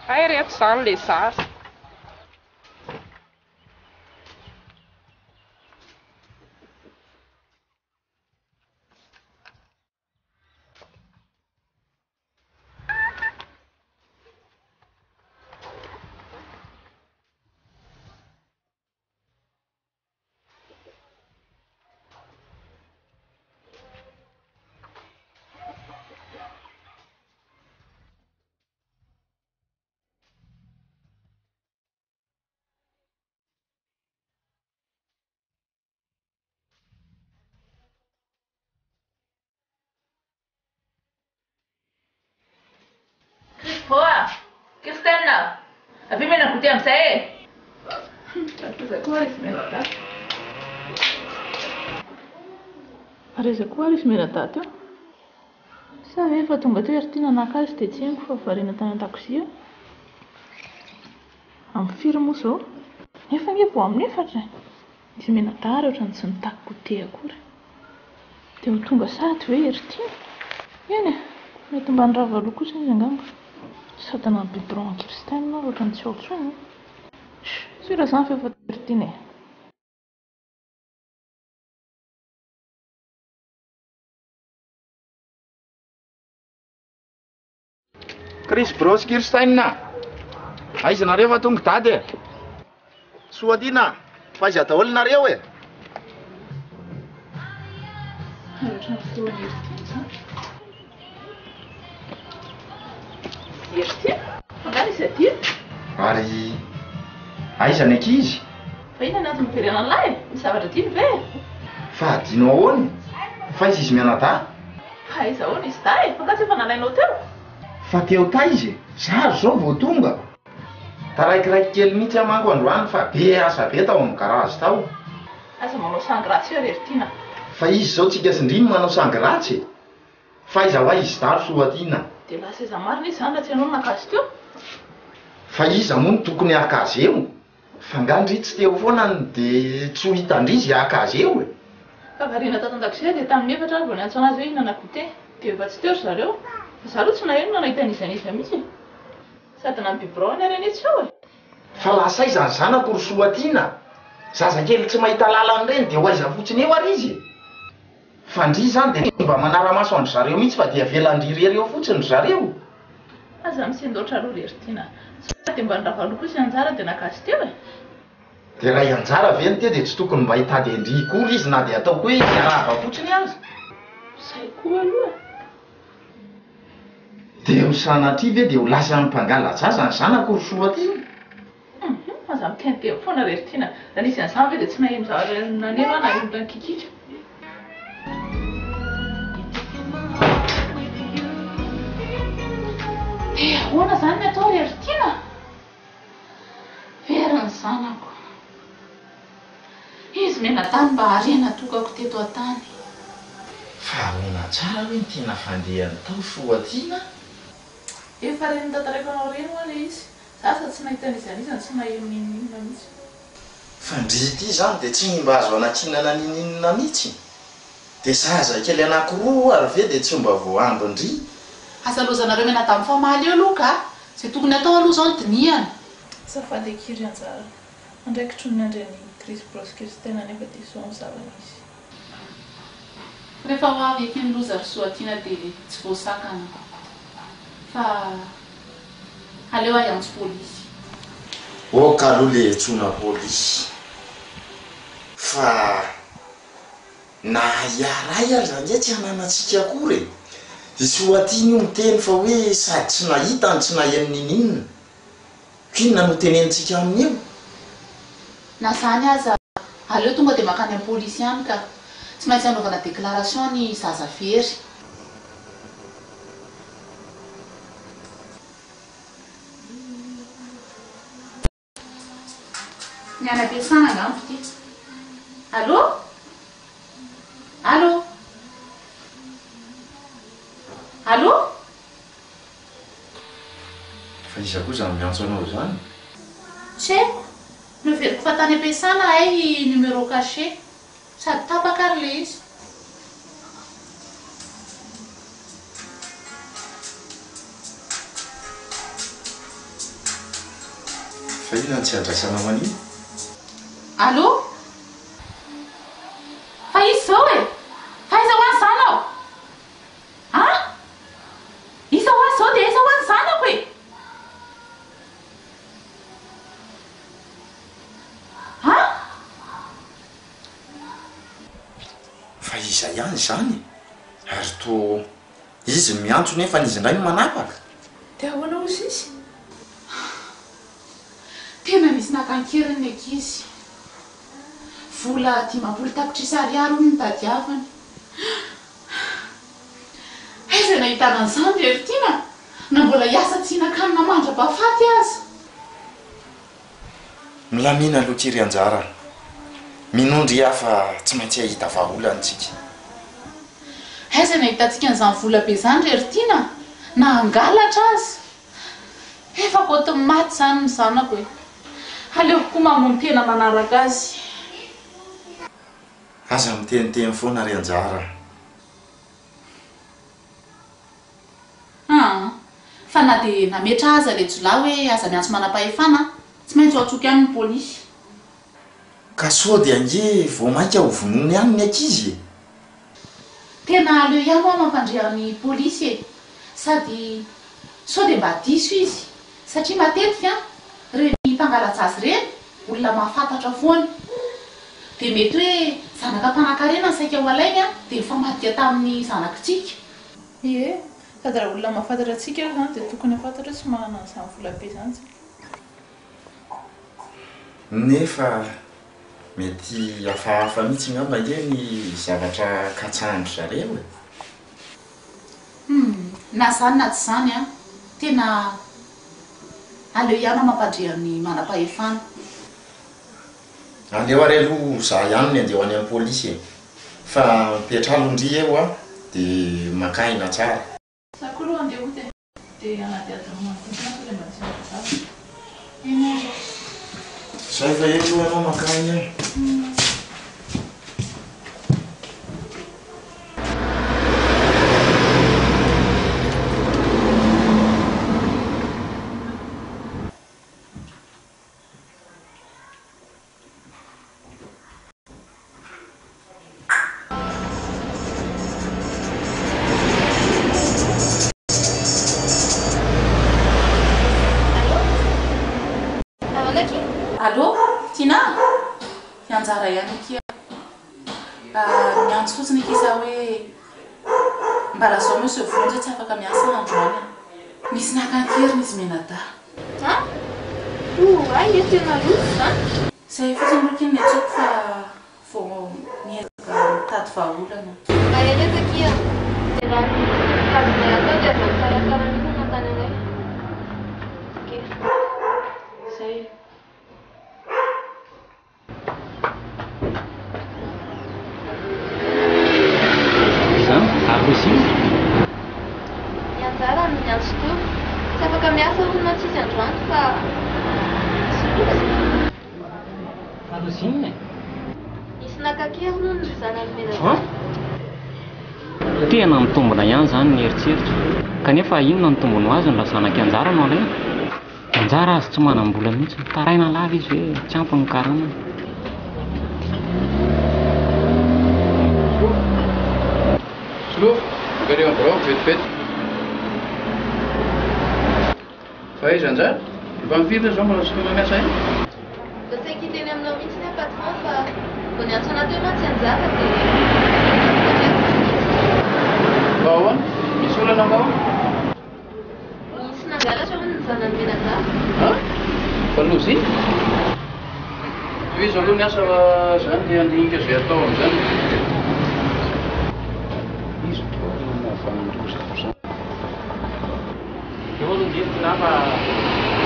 Hay reto izany le zaza. Christo a! Kirsten a! Avia mena goûter amin'izay e! Aiza koa ary izy mianadahy? Ary aiza koa ary izy mianadahy teo? Sa ve efa tonga teo ery Tiana naka azy dia tsy henoko fa variana tany an-dakozia aho? Amin'ny firy moa izao? Nefa ange vao amin'ny efatra e! Izy mianadahy ary ohatran'ny tsy nitaky goûter akory. Dia ho tonga sahady ve ery Tiana? Eny e! Mety mba nirava aloha kosa izy angamba. Sady na ny biberon an'i Kirsten ary ohatran'ny tsy ao intsony an! Sûr izany fa efa tonga ery Tiana e! Chris Bros Kirstein a! Aiza nareo fa tonga dada e? Soatiana, fa aiza daholo nareo e? Ary aiza ny ankizy? Fa inona ny antony niverenan'i lahy e? Misy zavatra adino ve e? Fa adino ahoana e? Fa aiza izy mianadahy? Fa aiza ahoana izy dahy e? Fa nga tsy efa nalainao teo? Fa teo taiza e? Za ary zao vao tonga. Taraikiraiky kely mihitsy aho manko androany fa be asa be tao amin'ny garage tao. Aza manao sangy ratsy eo ry Heritiana a! Fa izy izao tsika sy ndry no manao sangy ratsy e! Fa aiza hoa izy dahy ry Soatiana? Dia lasa aiza marina izy izany raha tsy ianao no naka azy teo? Fa iza moa no tokony haka azy eo? Fa nga ndry tsy teo foana no de tsy ho hitan-dry izy haka azy eo e? Fa variana tato an-dakozia dia tamin'ny efatra aho vao niantso anazy hoe hihinana goûter. Dia efa tsy teo ry zareo. Fa za aloha tsy naheno na nahita an'iza n'iza mihitsy e. Sady na ny biberon-ny ary anie tsy ao e. Fa lasa aiza ny zanako ry Soatiana? Zazakely tsy mahita lalana ireny dia ho aiza fotsiny eo ary izy e? Fa ndry izany dia tsy mba manara-maso an-dry zareo mihitsy fa dia avelan-dry irery eo fotsiny ry zareo. Aza misendoatra aloha ry Heritiana a! Sao dia mba nirava loha kosa i Anjara dia naka azy teo e! Dia raha i Anjara ve no teo dia tsy tokony mba hitady an-dry akory izy na dia ataoko hoe hiarahaba fotsiny aza? Zay koa aloha e! Dia ho sanatria ve dia ho lasan'ny mpangala-jaza ny zanako ry Soatiana? Hum aza miteniteny foana re ry Tiana, raha nisy an'izany ve dia tsy naheno zavatra naneno aho na olona nikikiaka. Dia ahoana izany ny atao re ry Tiana? Very ny zanako. Izy mianadahy mba harena tokako teto an-tany. Fa ahoana tsara hoe ny tena fandehany tao Soatiana? Efa reny notantaraiko anao ireny hoa ilay izy. Za aza tsy nahita an'iza n'iza no tsy naheno n'inon'inona mihitsy. Fa ndry ity izany dia tsy mba azo anankinana ninoninona mihitsy? Dia zaza kely anakiroa ary ve dia tsy mba voaambin-dry? Aza lozanareo mianadahy mifamaly eo aloha ka! Izay tokony atao aloha izao no dinihana. Azafady akia ry Anjara. Andraikitro ny nandre ny Chris Bros Kirsten anefa dia izao ny zava-nisy. Rehefa ho avy eky ny loza ry Soatiana dia tsy voasakana fa aleo aho hiantso polisy. Ok aloha le antsoina polisy fa na hiaray aza ange tsy ananantsika akory e! I Soatiana io miteny fa hoe sady tsy nahita no tsy naheno ninininona. K'inona no tenenintsika amin'io? Na izany aza, aleo tonga dia mankany amin'ny polisy ihany ka. Tsy maintsy anaovana déclaration ny zaza very. Ny any am-piasana angamba ity. Allô? Allô? Allô? Fa iza koa izany miantso anao izany? Tsy haiko. Noheveriko fa tany am-piasana hay numéro caché. Sady tapaka ary ilay izy. Fa inona no tsy andraisanao an'io? Allô? Fa iza izao e? Fa aiza hoa ny zanako? An! Iza hoa izao dia aiza hoa ny zanako e? An! Fa iza ihany izany e? Ary toa izy no miantso nefa izy indray no manapaka? Dia ahoana hozy izy? Tena nisy naka an-keriny ny ankizy. Vola 50 tapitrisa ariary hono no tadiaviny. Aiza no ahitana an'izany ry Heritiana? Na mbola hiasa tsy hihinan-kanina mandra-pahafaty aza. Milamina aloha ity ry Anjara a! Minoa ndry aho fa tsy maintsy hahita vahaolana isika. Aiza no ahitantsika an'izany vola be izany ry Heritiana? Na hangalatra aza. Efa kaoty maty izany ny zanako e! Aleoko koa mamono tena manaraka azy. Aza miteniteny foana ry Anjara a! Aa! Fa na dia nametra aza ilay jiolahy hoe aza miantso manam-pahefana, tsy maintsy ho antsoiko ihany ny polisy. Ka sao dia ange vao mainka ho vonoiny ihany ny ankizy e! Tena aleo ihany hoa mampandre ny polisy e! Sady sao dia mba diso izy satria matetika ireny mpangala-jaza ireny olona mahafantatra foana. Dia mety hoe zanaka mpanankarena no saika ho alainy dia nifamadika tamin'ny zanakitsika. Ie, sady raha olona mahafantatra antsika ary izany dia tokony hahafantatra hoe tsy manana an'izany vola be izany isika. Nefa mety hafahafa mihitsy angamba ange ny zavatra katsahan-dry zareo e! Humm, na izany na tsy izany an, tena aleo ihany aho mampandre an'ny manam-pahefana. Aleo ary aloha za ihany ny andeha ho any amin'ny polisy e! Fa mipetraha aloha ndry eo an, dia maka aina tsara. Za koa aloha andeha hody e! Dia hanadihady ny manodidina sao dia mba misy mahita zavatra. Eny ary e! Zay fa eo aloha ianao maka aina eo. Ahoana akia? Allô, Tina? I Anjara ihany akia. Niantso fotsiny akia za hoe mba lazao Monsieur Vonjy hoe tsy afaka miasa androany aho. Nisy naka an-keriny izy mianadahy. An? Oay e, tena loza izany. Izay fotsiny aloha akia no niantsoako fa vao miezaka mitady vahaolana. Mahereza akia. Dia raha misy azonay atao dia aza misalasala mihitsy manontany anay. Ok. Izay. Izany ary hozy inona? Ny anjara no miantso teo. Tsy afaka miasa hono mantsy izy androany fa misy loza. Fa loza inona e? Nisy naka an-keriny hono ny zanany menadahy. Tena mitombina ihany izany ny eritreritro. Kanefa inona no tombony ho azony raha zanak'i Anjara no alaina? Anjara azy tsy manam-bola mihitsy, mitaraina lava izy hoe tsy ampy ny karamany. Solofo, mankany amin'ny birao vetivety. Fa aiza Anjara? Efa mifiry izao mbola tsy tonga miasa eh? Mba saika hiteny aminao mihitsy aho patron fa vao niantso anah teo mantsy Anjara dia satria tsy nisy. Fa ahoana? Misy olana angaha ao? Nisy nangalatra hono ny zanany mianadahy. An? Fa loza iny? Tohizo aloha ny asa fa zany dia handinika izay atao amin'izany. Iza tokoa no nahavanon-doza tamin'izany? Eo aloha nge ry fa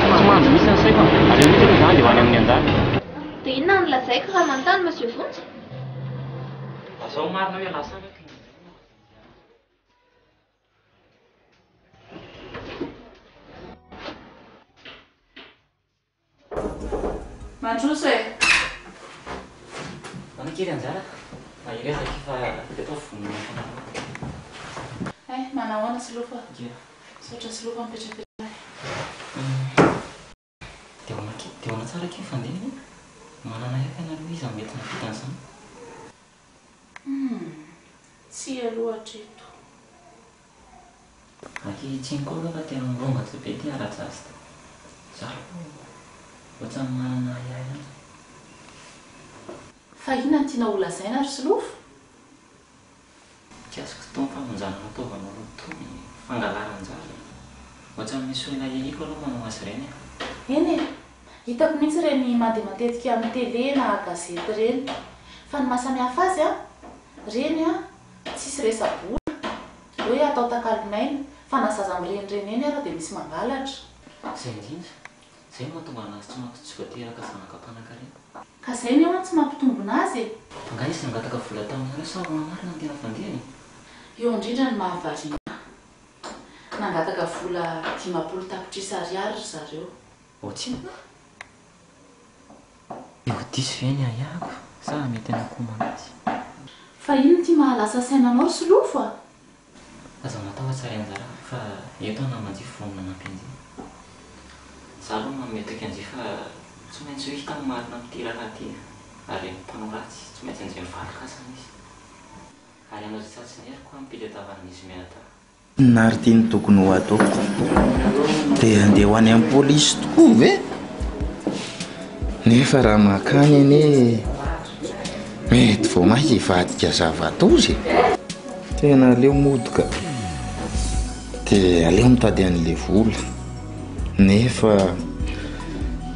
tsy mandry mihitsy ny saiko a! Aleo mihitsy aloha za dia ho any amin'ny anjara. Dia inona no lazaiko raha manontany Monsieur Vonjy? Lazao marina hoe lasa any aho ka. Mandroso e! Ahoana kely anjara? Mahereza akia fa eto aho vonona fanarahana. Hay, manahoana Solofo a? Ia. Misaotra Solofo mipetrapetraha e. Dia ahoana akia, dia ahoana tsara akia ny fandehany e? Manana ahiahy ianareo iza no mety nahavita an'izany? Humm, tsia aloha hatreto. Ankehitriny koa aloha fa tena mirongatra be ity ara-jaza ity. Za aloha ohatran'ny manana ahiahy ihany. Fa inona no tianao holazaina ry Solofo? Mikasika itony famonjana nataovanareo itony fangalaran-jaza. Ohatran'ny misy olona ahiahiako aloha manao azy ireny e. Eny e! Hitako mihitsy ireny mandeha matetika amin'ny télé na gazety ireny. Fa ny mahasamihafa azy an, ireny an, tsisy resa-bola hoe atao takalon'aina fa na zaza mirenireny eny ara dia misy mangalatra. Zay indrindra. Zay no mahatonga anazy tsy maty tsy voateraka zanaka mpanankarena. Ka zay ny eo an tsy mampitombina azy e! Angaha izy nangataka vola taminareo sa ahoana marina no tena fandehany e? Eo indrindra no mahavariana ahy. Nangataka vola 50 tapitrisa ariary ry zareo. Ohatrinona? Dia ho diso ve ny ahiahiko sa mety hanao koa mihitsy? Fa inona ity mahalasa saina anao ry Solofo a? Aza matahotra ry Anjara fa eto aho namanjy vonona hanampy anjy. Za aloha manome toky anjy fa tsy maintsy ho hita ny marina amin'ity raharaha ity ary ny mpanao ratsy tsy maintsy anjy mivalin-kasana izy. Ary hanao izay tratry ny heriko aho am-pitadiavana an'izy mianadahy. Inona ary ity no tokony ho ataoko? Dia handeha ho any amin'ny polisy tokoa ve? Nefa raha mankany anie mety vao mainka hivadika zava-doza e! Tena aleo mody ka. Dia aleo mitady an'ilay vola. Nefa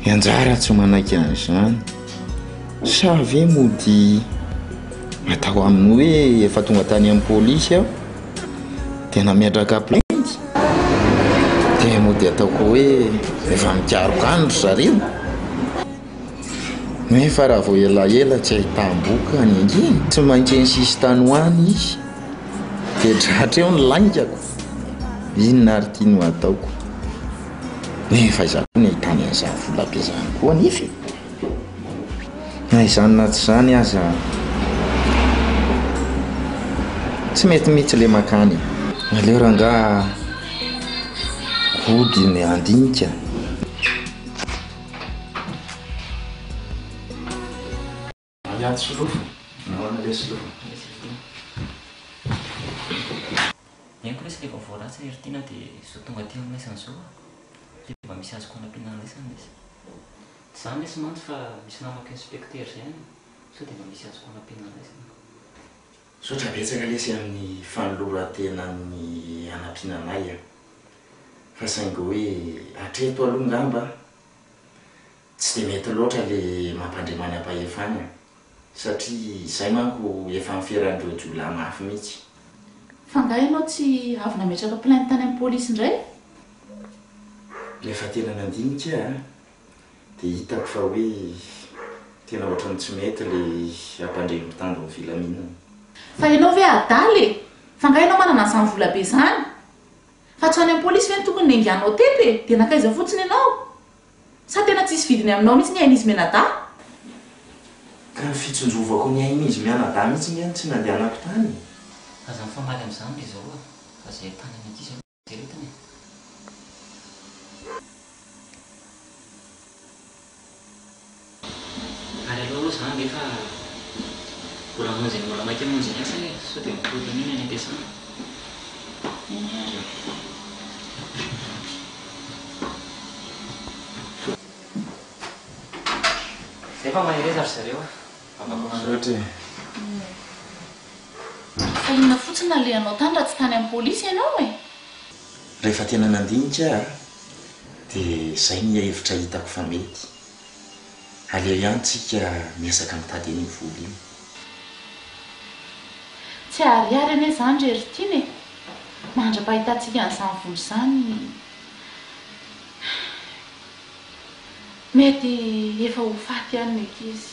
ny anjara tsy manaiky an'izany. Sa ve mody atao amin'ny hoe efa tonga tany amin'ny polisy aho dia nametraka plainte? Dia mody ataoko hoe efa mikaroka any ry zareo? Nefa raha vao elaela tsy ahitam-bokany ange e! Tsy maintsy eny sisintany ho any izy dia tratra eo ny laingako. Inona ary ity no ataoko? Nefa izaho koa nahitany an'izany vola be izany koa anefa e! Na izany na tsy izany aza tsy mety mihitsy le mankany e! Aleo rangaha hody ny handinika. Miady solofo. Nahoana le solofo? Henoko lesy le vaovao ratsy ry Tiana dia zao tonga aty aminay izany zao a! Dia mba misy azoko anampiana an'laisany lesy. Tsy izany lesy mantsy fa misy namako inspecteur izay any sao dia mba misy azoko anampiana an'laisany. Misaotra betsaka lesy amin'ny fanoloran-tenan'ny hanampiana anay a! Fa saingy hoe hatreto aloha ngamba tsy dia mety loatra le mampandre manam-pahefana satria izay manko efa niferan'ireo jiolahy mafy mihitsy. Fa angaha ianao tsy avy nametraka plainte tany amin'ny polisy indray? Rehefa tena nandinika aho dia hitako fa hoe tena ohatran'ny tsy mety le hampandre ny mpitandro ny filaminana. Fa ianao ve adala e? Fa angaha ianao manana an'izany vola be izany? Fa tsy any amin'ny polisy ve no tokony nengianao teto e? Dia nankaiza fotsiny ianao? Sa tena tsisy vidiny aminao mihitsy ny ain'izy mianadahy? Ka ny fitsinjovako ny ain'izy mianadahy mihitsy nge no tsy nandehanako tany e! Aza mifamaly amin'izany ry zao a! Fa izay tany any ankizy aloha eritreretina e! Ary aleo aloha za andeha fa mbola hamonjy mbola maika hamonjy ny asa e, sao dia mikorontana eo ny any am-piasana. Eny ary e. Zay fa mahereza ry zareo a! Vavaka ho anareo. Misaotra e. Fa inona fotsiny nalehanao tany raha tsy tany amin'ny polisy ianao e? Rehefa tena nandinika aho dia izay ny hevitra hitako fa mety. Aleo ihany tsika miezaka mitady an'io vola io. Tsy ariary anie izany ry Heritiana e! Mandra-pahitantsika an'izany vola izany, mety efa ho faty ihany ny ankizy.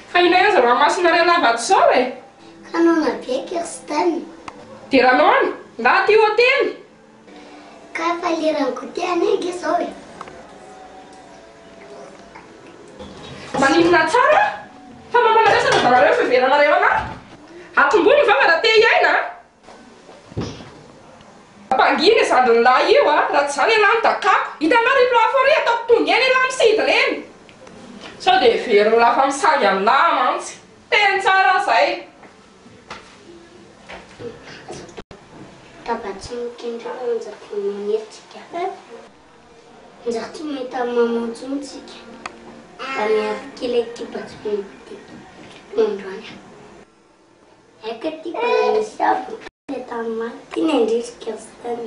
Fa inona ihany izao ranomasinareo lava ato izao e? Ka noana be Kirsten. Dia ranoana? Nga aty hotely? Ka efa leran'ny goûter anie ange izao e. Maninona tsara fa mamanareo sy dadanareo fiheveranareo anah? Atombohy ny vava raha te hiaina a! Ampangina i zandriny lahy io a! Raha tsy izany ialahy no dakako! Hitanao ry plafond ry ataoko tonga eny ialahy misidina eny! Sao dia heverin'lah fa misangy amin'lah mantsy! Teny tsara zay! Daba tsy mikendry onja vonoanetsika. Njary tsy mahita an'i maman intsony tsika. Mba miavy kely aty mba tsy mody androany. Aika aty mbola misy avo le tany maty. Tiana indrisy Kirsten.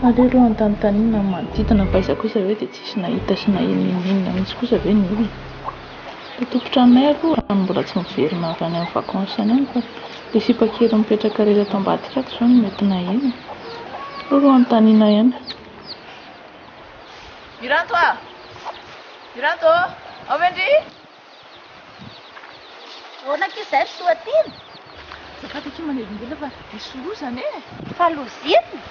Aleo aloha anontanintaniana ny manodidina fa aiza kosa ve dia tsisy nahita sy naheno n'inon'inona mihitsy kosa ve ny olona. Ilay tompon-tranonay aloha raha mbola tsy miverina avy any amin'ny vacances any ihany fa ilay sipa kely mipetraka irery ato ambadika ato izao no mety naheno e. Aleo aloha anontaniana ihany. Miranto a! Miranto ô! Ao ve ndry? Ahoana akia izay ry Soatiana? Azafady akia manelingelina fa nisy loza anie e! Fa loza inona?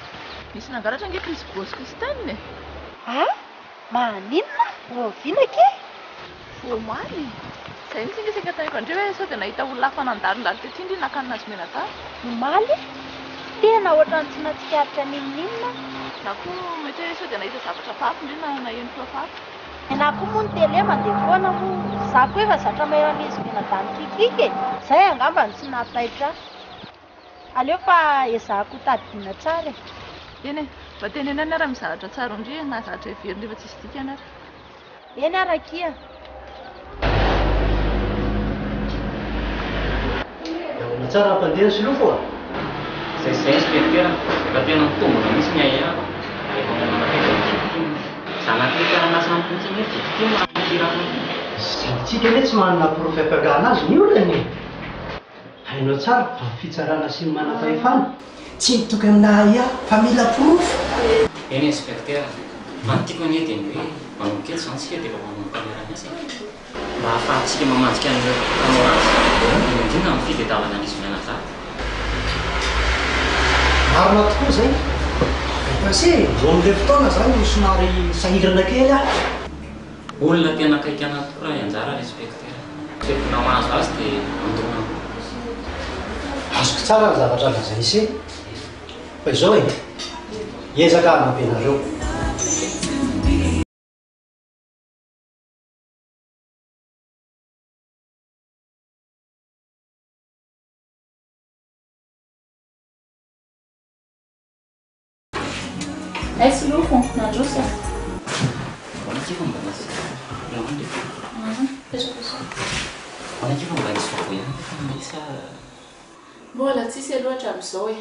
Nisy nangalatra ange Chris Bros Christine e! A! Maninona? Oviana akia? Vao omaly. Izay mihitsy ange saika tany an-dry hoe sao dia nahita olona hafa nandalondalo tety ndry naka an'azy mianadahy. Omaly? Tena ohatran'ny tsy nahatsikaritra n'inon'inona aho. Na koa mety hoe sao dia nahita zavatra hafahafa ndry na naheno feo hafahafa. Nenaha koa moa ny télé mandeha foana moa. Za koa efa zatra maheno an'izy mianadahy mikiakiaka e! Zay angamba no tsy nahataitra ahy. Aleo fa ezahako ho tadidiana tsara e! Eny e! Mba teneno ihany ary misy zavatra tsaroan-dry e, na zavatra heverin-dry fa tsisy dikany ary. Eny ary akia. Ahoana tsara mpandeha ny solofo a? Zay zay inspecteur, efa tena mitombina mihitsy ny ahiahiko ary efa manana akaiky ny victime. Zanaky ny mpiara-miasa amiko mihitsy anie victime raha ity raharaha ity. Saingy tsika anie tsy manana porofo hiampangana azy ny olana e! Hainao tsara fa ny fitsarana sy ny manam-pahefana tsy mitoky amina ahiahy fa mila porofo. Eny inspecteur, fa ny tiako anie dia ny hoe manomboka eto izany isika dia efa manomboka miara-miasa e. Mba hahafahantsika mamanjika an'ireo mpanao ratsy, indrindra indrindra amin'ny fitediavana an'izy mianadahy. Marina tokoa izay. Fa se, eo amin'ilay fotoana izany no somary sahirana kely aho. Olona tena akaiky anah tokoa raha i Anjara ry inspecteur. Fetona mahazo azy dia andonana. Tsara ny zavatra lazain'ise fa izao e, hiezaka hanampy anareo. Hay Solofo, mandroso a. Ahoana akia fa mba nisy Nahoana le Petraka sao. Ahoana akia fa mba nisy vaovao ihany ve tamin'ilay sa. Mbola tsisy aloha hatramin'izao e.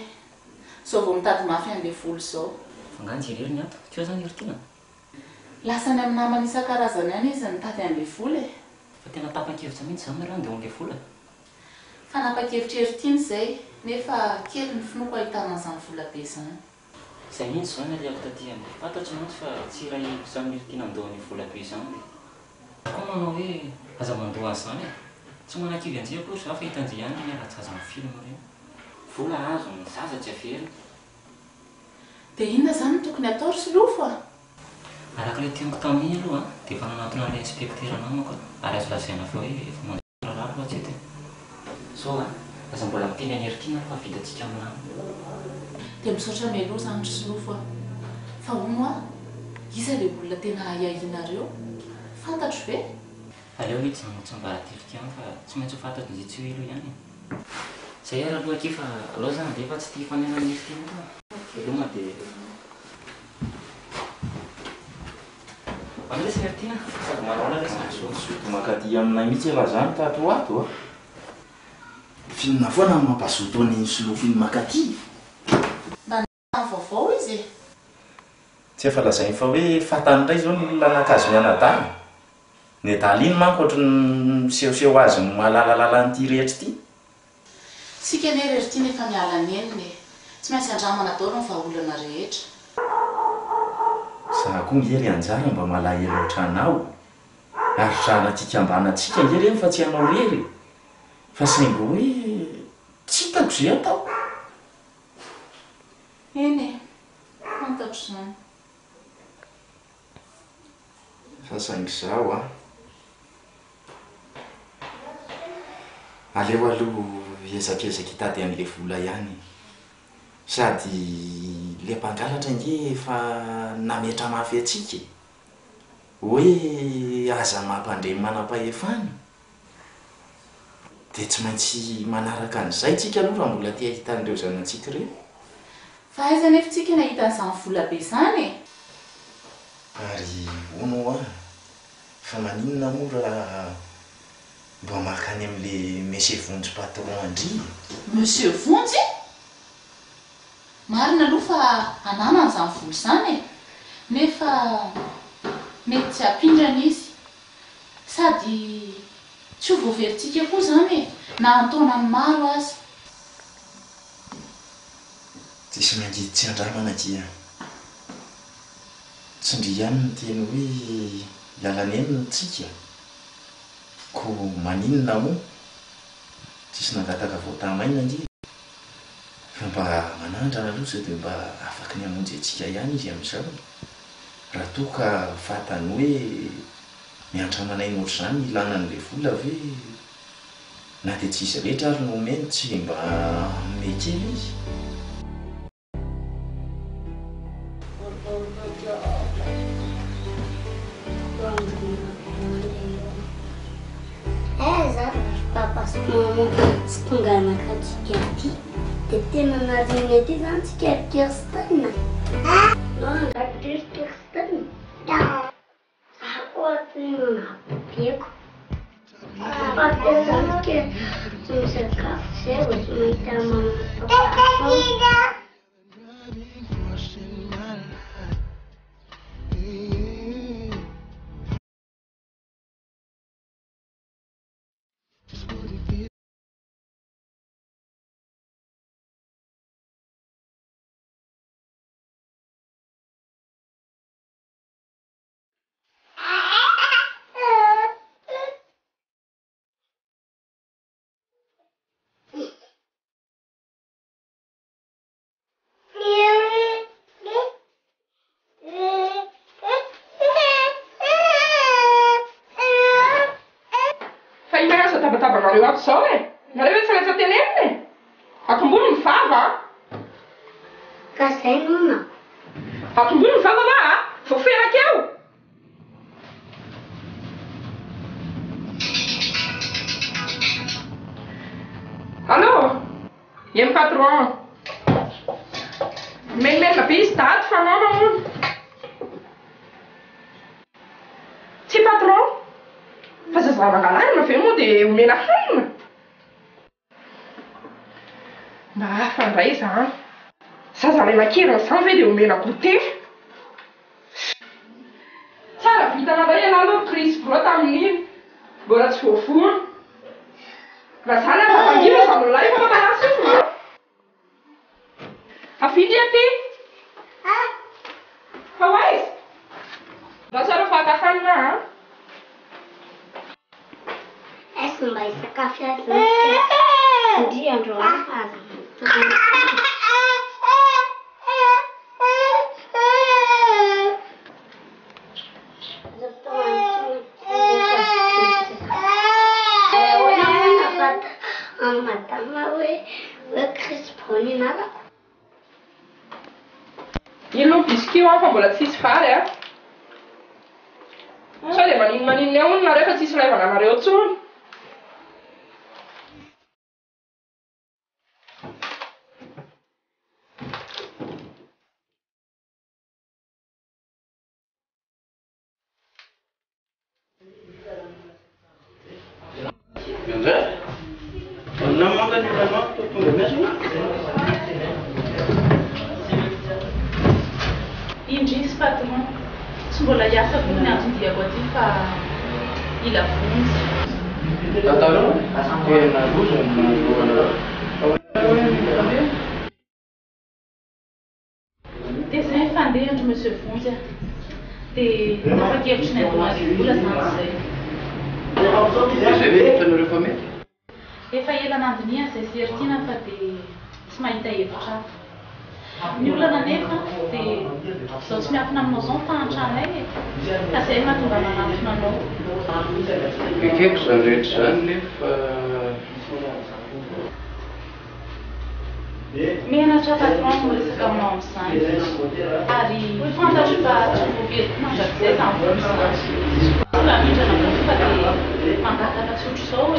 Izao vao mitady mafy an'ilay vola izao. Fa angaha njy irery ny ato? Teo zany ry tiana? Lasa any amin'ny namany isan-karazany any izy nitady an'ilay vola e. Fa tena tapa-kevitra mihitsy izany nareo handeha an'ilay vola? Fanapa-kevitra ery tiana izay, nefa kely ny finoako ahitana an'izany vola be izany. Izay mihitsy izao no nalehako taty aminy. Fantatro mantsy fa tsy iray hevitra amin'iry tiana handoa an'io vola be izany dia. Za koa manao hoe aza mandoa an'izany e! Tsy manakivy anjy akory za fa hitanjy ihany ny miala-jaza amin'ny film ireny. Vola azo, ny zaza tsy averina. Dia inona izany no tokony hatao ry Solofo a? Araka ilay teniko tamin'iny aloha dia efa nanatona an'ilay inspecteur namako aho ary azo lazaina fa hoe efa mandeha raharaha aloha hatreto e. Zao a, aza mbola miteny an'i Heritiana aloha fa vitantsika milamina. Dia misaotra mialoha izany ry Solofo a. Fa hono hoa, iza ilay olona tena ahiahianareo? Fantatro ve? Aleo hijanona ho tsiambaratelo ihany fa tsy maintsy ho fantatry ny tsy ho ela eo ihany e. Zay ary aloha akia fa aleo za handeha fa tsy tia hifanena amin'i Heritiana eto aho. Veloma dia. Manao lesy Heritiana sady manao lesy Mazoto mankaty aminay mihitsy elah zany tato ho ato a. F'inona foana no mampazoto an'iny solofo iny mankaty? Mba nahitana vaovao izy e! Tsy efa lazainy fa hoe fantany indray izao ny olona naka azy mianadahy. Ny adala iny manko ohatry ny misehoseho azy mahalalalala an'ity rehetra ity. Tsika anie ry Heritiana efa miala nenina e! Tsy maintsy andramana daholo ny vahaolana rehetra. Za koa nge ry Anjara mba malahelo otranao ary drana fikambanantsika nge reny fa tsy anao rery e! Fa saingy hoe tsy hitako ze ataoko. Eny e! Fantatro izany. Fa saingy izaho an! Aleo aloha hiezakezaka hitady an'ilay vola ihany e! Sady ilay mpangalatra ange efa nametra mafy antsika e! Hoe aza mampandre ny manam-pahefana. Dia tsy maintsy manaraka an'izay tsika aloha raha mbola te hahita an'ireo zanatsika ireo. Fa aiza anefa tsika nahita an'izany vola be izany e? Ary hono hoa, fa maninona moa raha mba mankany amin'le Monsieur Vonjy patron an-dry e? Monsieur Vonjy? Marina aloha fa ananany izany vola izany e! Nefa mety tsy hampindrana izy. Sady tsy ho voaverintsika koa izany e, na an-taonany maro aza. Tsisy mangidy tsy andramana akia. Tsy ndry ihany niteny hoe hiala nenina tsika ko maninona moa? Tsisy nangataka voatamaina ange fa mba manandrana aloha sao dia mba afaky ny hamonjy antsika ihany izy amin'izao raha toa ka fantany hoe miantra aman'aina ohatr'izany ny ilana an'ilay vola ve na dia tsy izy rehetra ary no omeny tsy mba hanome kely izy? Aiza ry papa sy maman tsy tonga naka antsika aty dia tena nariana aty izany tsika ry Kirsten a! Nao angaha ry Kirsten? Za koa tena nabeko. Fa tena tsika tsy misakafo izay vao tsy mahita maman sy papa intsony. Fa inona ihany izao tabatabanareo ato izao e? Nareo ve tsy raitra tenenina e? Atombohy ny vava a! Ka zay no na. Atombohy ny vava va a! Voaferaka eo! Allô? Eny patron. Mimenomenona be izy daty fa noana hono. Tsia patron. Fa zaza nangalarina ve moa dia omena hanina? Mba hafa indray izany. Zaza alaina an-keriny izany ve dia omena goûter? Tsara vintana indray ialahy aloha ry Chris Bro tamin'iny. Mbola tsy voavono. Raha izany aza mangina aza milay fa mampalahelo sofina a! Avia ndry aty! Fa ho aiza? Ndao tsara fa haka hanina a! Aiza mba hisakafo ihany izany tsika? Ndry androany fa aza matory. Ahoana moa no ahafantaran'i madama hoe hoe Chris Brown ny anarako? Ino ny biscuit hoa fa mbola tsisy vary a! Sao dia maninomaninona eo hono nareo fa tsisy ilaivana anareo intsony. Anjara? Aminà manga ny olanao toa tonga miasa io? Indrisy patron, tsy mbola hiasa akory ny anton-diako aty fa hila vonjy. Tantarao e! Tena loza ny mahandro anareo. Ahoana hoe mila fandeha? Dia izay ny fandehan-dry Monsieur Vonjy a! Dia tapa-kevitry ny handoa azy vola izany izay. Dia izay ve hitanareo fa mety? Efa ela nandinihana izay sy Heritiana fa dia tsy mahita hevitra hafa. Ny olana anefa dia izao tsy miafina aminao izao ny fahantranay e! Ka izay no mahatonga manantona anao. Ekeko izany rehetra izany nefa. Menatra patron ny miresaka aminao amin'izany ary fantatro fa tsy ho voaveriko mandrakizay izany vola izany. Tsy mba mindrana vola fa dia mangataka tsotr'izao e.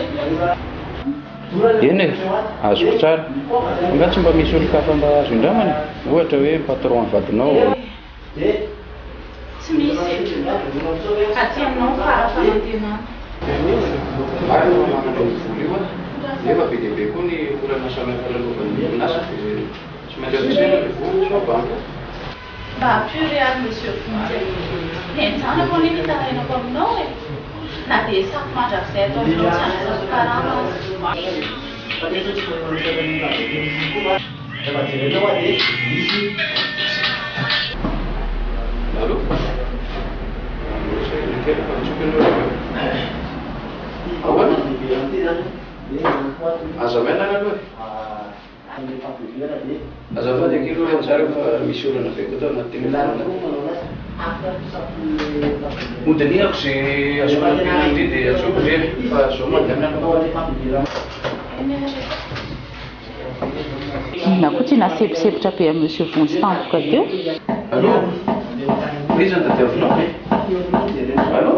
Eny e, azoko tsara. Fa nga tsy mba misy olon-kafa mba azo indramana e? Ohatra hoe ny patron vadinao. Tsy misy e. Aty aminao ny fara-fanantenana. Marina fa manana io vola io aho, nefa be dia be koa ny olana samihafa lalovan'ny orinasa dia tsy maintsy ampiasaina ilay vola sao banky. Mba pure ary Monsieur Vonjy e. Ny ain-janako anie no itarainako aminao e. Na dia sako mandrakizay ato aminao tsy andraisako karama aza. Allô? Sahirana kely fa antsoiko ianao avy eo. Ahoana? Aza maina ary aloha e. Azafady akia aloha ry Anjara fa misy olana be koa tao anaty telefaonina. Hodinihako izay azoko nampiana an-dry dia antsoiko ry e, fa izao mandeha aloha. Inona koa ty naseposepotra be an'i Monsieur Vonjy tampoka teo? Allô? Iza no tadiavinao? Allô?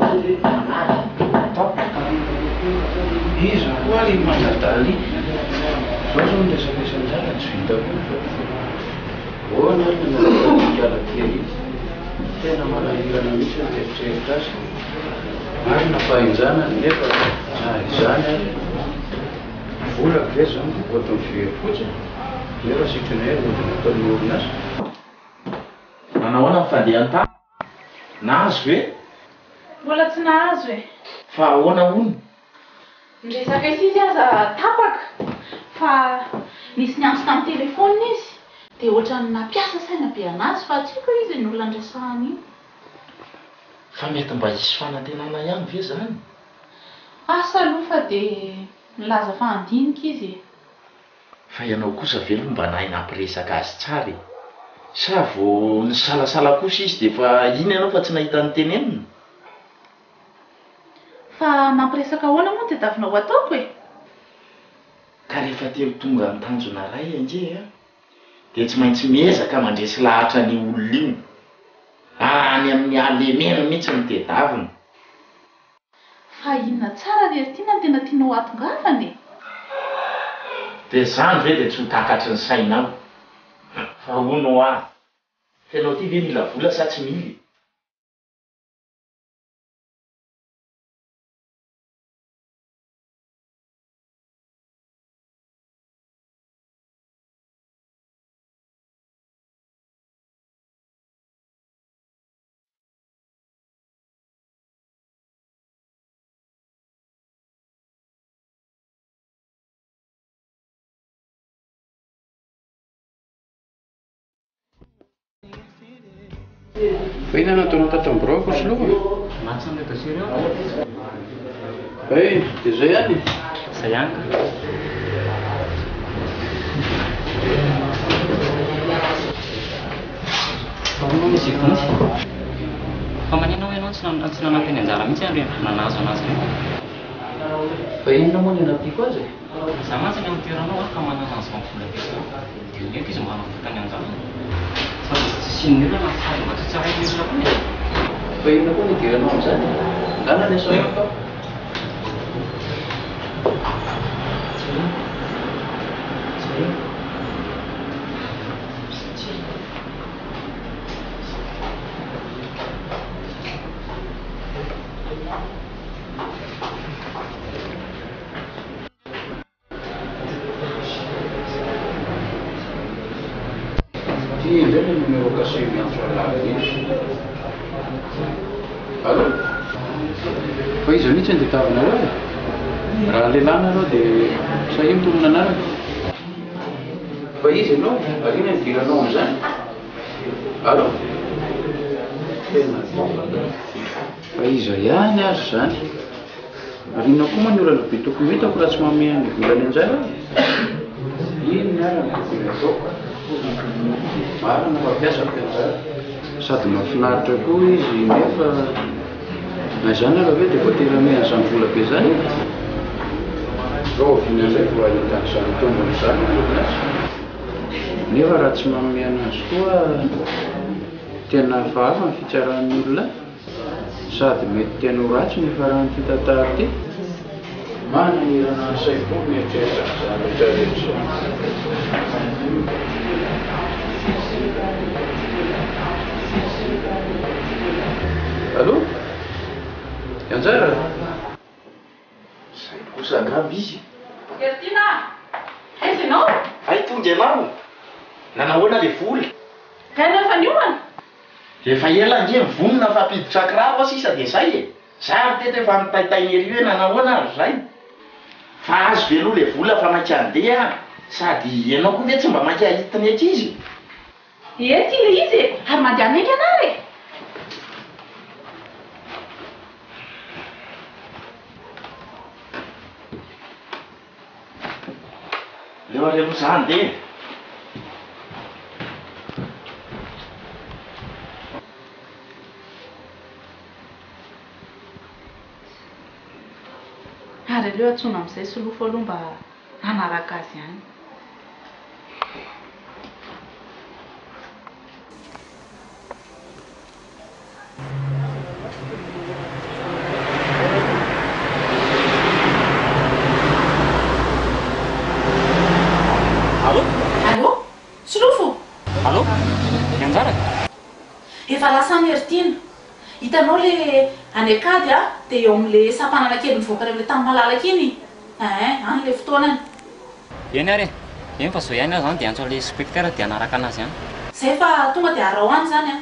Tapaka. Iza koa ary i Manadala iny? Zao zao ny resaka isan-jara tsy vita koa fa ahoana ary ny nanaovana ity kala kely iny? Tena manahirana mihitsy ny mieritreritra azy. Marina fa henjanany nefa na izany ary. Vola ve zany dia ohatry ny very fotsiny nefa sitrana ela no dia nataon'ny orinasa? Nanao ahoana ny fandehan-tany? Nahazo ve? Mbola tsy nahazo e. Fa ahoana hono? Ny resaka izy izy aza tapaka fa nisy niantso tamin'ny telephone izy dia ohatran'ny nampiasa saina be anazy fa tsy haiko hoe iza iny olona niresahany iny. Fa mety mba hisy fanantenana ihany ve izany? Asa aloha fa dia nilaza fa handinika izy e. Fa ianao kosa ve aloha mba nahay nampiresaka azy tsara e? Sa vao nisalasala kosa izy dia efa iny ianao fa tsy nahita notenenina? Fa nampiresaka ahoana moa no tadiavinao ho ataoko e? Ka. rehefa te ho tonga amin'ny tanjona iray ange a, dia tsy maintsy miezaka mandresy lahatra an'io olona io. Any amin'ny halemena mihitsy no tedavina. Fa inona tsara ry Heritiana no tena tianao hahatongavana e? Dia izany ve dia tsy ho takatry ny sainao? Fa hono hoa, f'ianao ity ve mila vola sa tsy mila e? Fa inona no ataonao tato amin'ny biraoko ry Solofo? Mantsy an'ireo dossier ireo aho. Hey, dia izay ihany e? Izay ihany ka. Fa hono hono izy Vonjy? Fa maninona hoy ianao no tsy nanampy an'i Anjara mihitsy ary nanazo anazy ireny? Fa inona moa no hanampiako azy e? Za mantsy any amin'ny toeranao aho ka manana an'izao vola be izao dia omeko izy mba hanavotany an'izany. Sady tsy hisian'ny olana sady mba tsy ho tsarain'ny olona koa e. Fa inona koa no idiranao amin'izany e? Ndana ny asao amiko aho. Jereo. Jereo. Jereo. Ty indray le numéro caché miantso anah iny. Allô? Fa iza mihitsy no tadiavinareo e? Raha lehilahy nareo dia sahia mitonona anarana. Fa iza ianao e? Ary inona no idiranao amin'izany? Allô? Tena Fa iza ihany ary izany? Ary inona koa moa ny olana be tokony ho hitako raha tsy manome an'ilay volany anjara aho e? Inona ary no tokony hataoko? Marina fa mpiasako i Anjara. Sady mahafinaritra koa izy nefa na izany ara ve dia voatery hanome an'izany vola be izany e? Rahoviana indray vao hahita an'izany tombony izany ny orinasa? Nefa raha tsy manome an'azy koa tena hafahafa ny fitsaran'ny olona ahy. Sady mety tena ho ratsy ny hifaran'ity tantara ity. Manahirana ny saiko koa mieritreritra an'izany rehetra rehetra izany. Allô? Anjara? Izay kosa angamba izy e. Heritiana a! Aiza ianao? Hay tonga ianao! Nanahoana ilay vola? Kay ianao efa niomana? Efa ela ange nivonona fa hampiditra kiraro aho sisa dia zay e! Za ary teto efa nitaitaina ery hoe nanahoana ary zay? Fa azo ve aloha le vola fa maika handeha aho? Sady ianao koa ve tsy mba maika hahita ny ankizy e? Ie ty le izy e! Ary mandehana haingana ary e! Aleo ary aloha za handeha e! Ary aleo antsoina amin'izay Solofo aloha mba hanaraka azy any. Allô? Allô? Solofo? Allô? Ny anjara? Efa lasa any ry Tiana. Hitanao le any Ankady a, dia eo amin'le sampanana kely mivoaka any amin'le tany malalaka iny? Ein, any le fotoanany. Eny ary e! Eny fa zao ihany aho zany dia hiantso an'ilay inspecteur dia hanaraka anazy any. Zay fa tonga dia araho any zany an!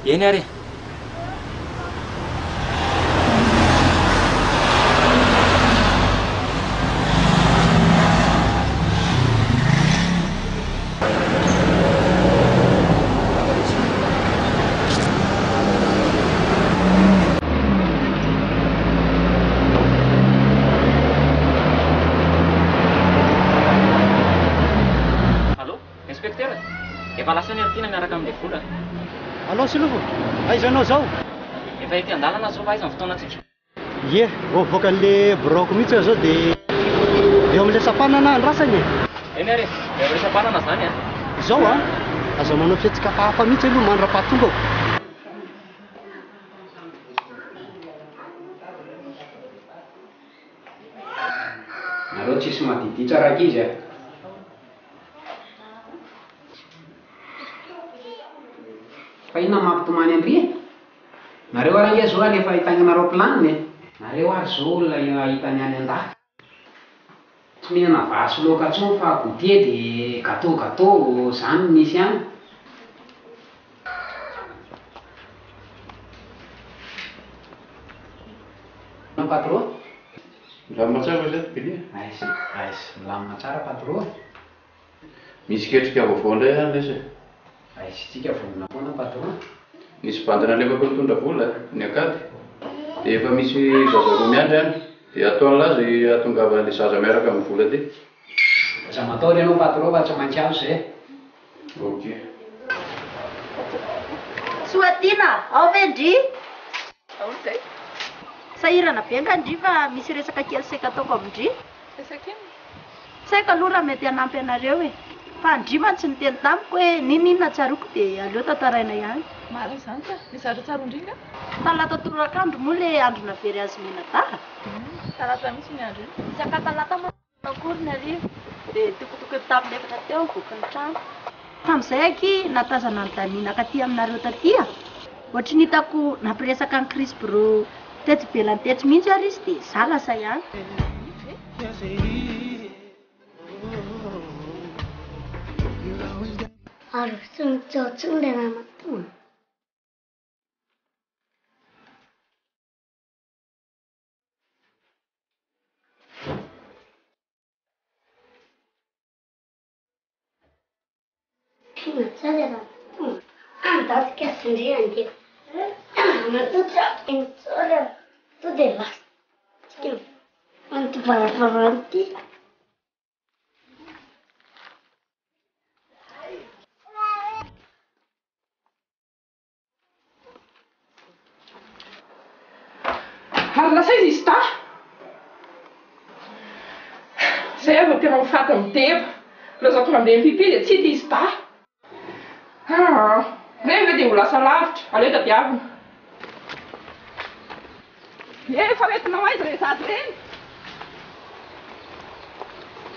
Eny ary e! Allô, inspecteur? Efa lasa any Artina miaraka amin'ilay vola. Allô Solofo, aiza ianao izao? Efa ety an-dalana aho izao fa aiza ny fotoanantsika? Ie, vao mivoaka an'le biraoko mihitsy aho zao de Eo amin'ilay sampanana andrasana e. Eny ary e, eo amin'ilay sampanana izany an. Izao an, aza manao fihetsika hafahafa mihitsy aloha mandra-pahatongako. Nareo tsisy madiditra rankizy a! Fa inona no mampitomany an-dry e? Nareo ary ange zao alefa hitaingina raoplanina e! Nareo ary zao olona hahita ny any an-dafy. Tsy mihinana vary sy laoka intsony fa goûter de gâteau gâteau zany no misy any. Patro? Milamina tsara ve ireto Billy? Aiza, aiza, milamina tsara patro e. Misy ketrika vaovao indray any lesy e. Aiza isika vonona foana patron. Nisy bandy nalefako nitondra vola ny akady dia efa misy zaza roa miandry any dia ataon'lah zay hahatongavan'ilay zaza miaraka amin'ny vola aty. Aza matahotra ianao patron fa tsy maintsy azo zay e. Ok. Soatiana, ao ve ndry? Ao ndray. Sahirana be nga ndry fa misy resaka kely saika ataoko amin-dry. Resaka inona? Tsy haiko aloha raha mety hanampy anareo e! Fa ndry mantsy niteny tamiko hoe n'inon'inona tsaroako dia aleo tantaraina ihany. Marina izany ka! Misy zavatra tsaroan-dry nga? Talata tolakandro moa ilay andro navery azy mianadahy? Talata mihitsy iny andro iny. Isaka talata manao akory ny hariva dia tokotokony tamin'ny efatra teo nivoaka ny trano. Tamin'izay aky nahatazana an'i Dania nakaty aminareo taty a! Ohatry ny hitako nampiresaka an'i Chris Bro tetsy ivelany tetsy mihitsy ary izy dia za lasa ihany. Ary tsy mitsaho intsony ilay ramatoa. Tena tsara ramatoa. Andao tsika sy ndry handeha. Ramatoa tsy hainy tsara. To dia lasa tsika amin'ity varavarana ity. Ary lasa aiza izy dahy? Zay aho vao tena ho faty mideba. Lazaiko mandeha mipipi dia tsy hita izy dahy. Aa, ireny ve dia ho lasa lavitra, aleo tadiavina. Efa hoentinao aiza ireny zaza ireny?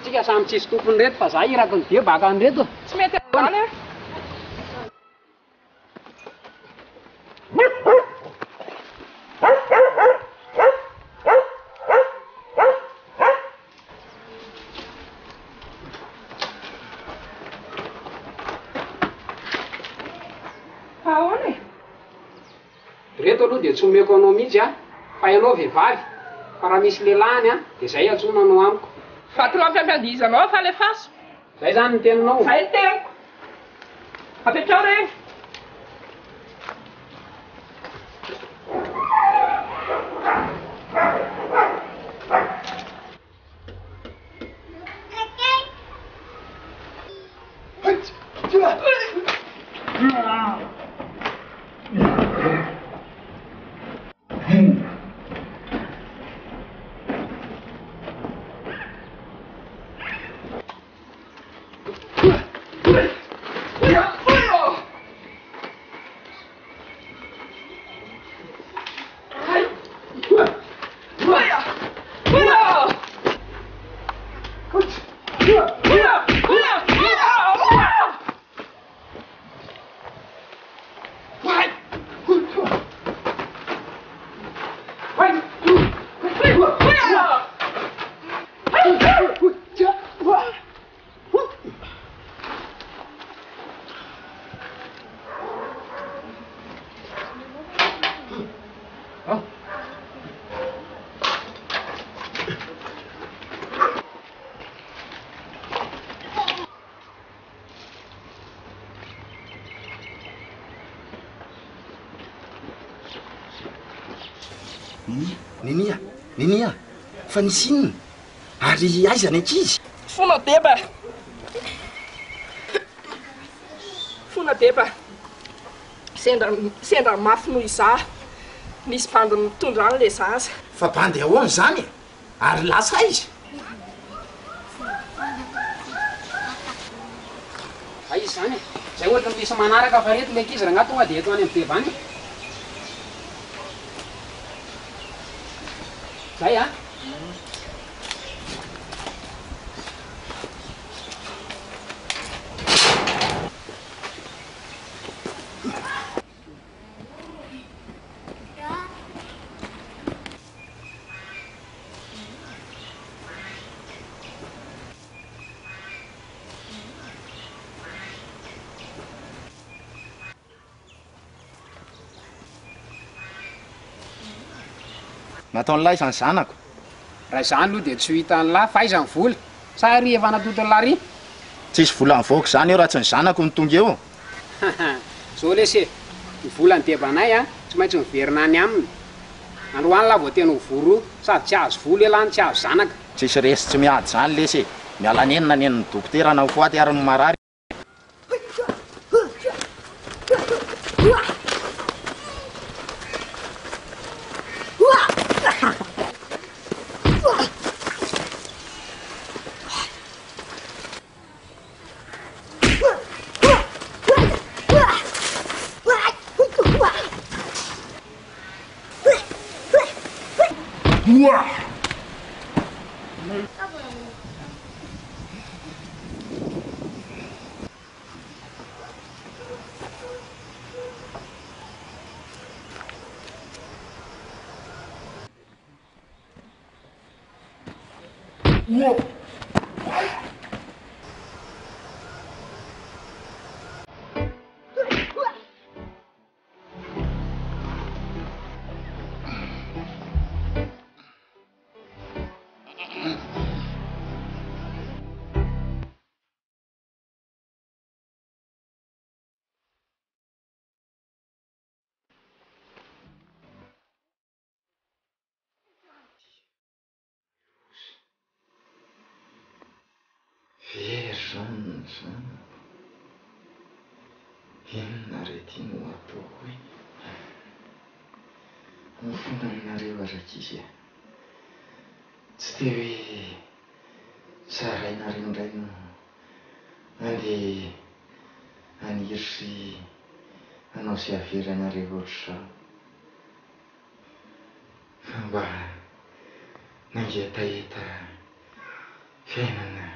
Tsika samy tsisy tompony ireto fa za iraky ny deba haka an'ireto. Tsy mety amin'izany an. Fa ahoana e? Reto aloha dia tsy omeko anao mihitsy a, fa ianao vehivavy, fa raha misy lehilahy any a, dia zay antsoina anao amiko. Vatolampy ampiandihizanao fa alefaso. Zay zany ny teninao? Zay ny teniko. Apetraho re. Ninia, Ninia, Ninia, fa nisy inona? Ary aiza ny ankizy? Fona deba. Fona deba. Sendra sendra mafy noho izaho. Nisy bandy nitondra an'ilay zaza. Fa bandy ahoana izany e? Ary lasa aiza? Aiza izany e? Zay ohatra ny misy manaraka fa reto le ankizy rangahy tonga dia eto any amin'ny Beva any e. Zay a. Nataon'lah izany zanako. Raha izany aloha dia tsy ho hitan'lah fa aiza ny vola? Sa ry efa natoton'lah ry? Tsisy vola mivoaka izany eo raha tsy ny zanako no tonga eo. Zao lesy e, ny vola ny debanay a, tsy maintsy miverina any aminy. Androany lah vao tena ho voa roa, sady tsy azo vola elah no tsy azo zanaka. Tsisy resy tsy miady izany lesy e, miala nenina nenin'ny dokotera na ho faty ary ny marary. Very zany ny zanako. Inona re ty no ataoko e? Mifona aminareo aho rankizy a. Tsy te hoe zarainareo indray no andeha haniry sy hanao izay hahavery anareo ohatr'izao. Fa mba nangetaheta fiainana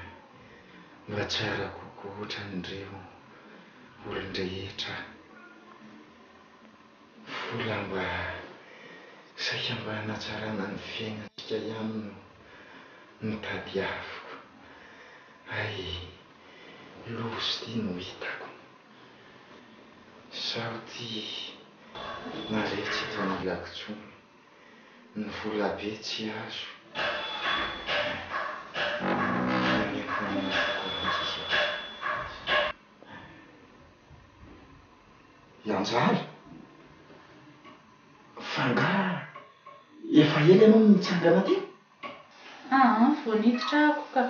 mba tsara kokoa ohatran'ireo olon-drehetra aho. Vola mba saika mba hanatsarana ny fiainantsika ihany no notadiaviko. Hay loza ity no hitako. Izaho ity nareo tsy eto anilako intsony. Ny vola be tsy azo. Faniriako aminareo koa ankizy a. I Anjara? Fa angaha efa ela ianao no nitsangana teo? Aa, vao niditra ako ka.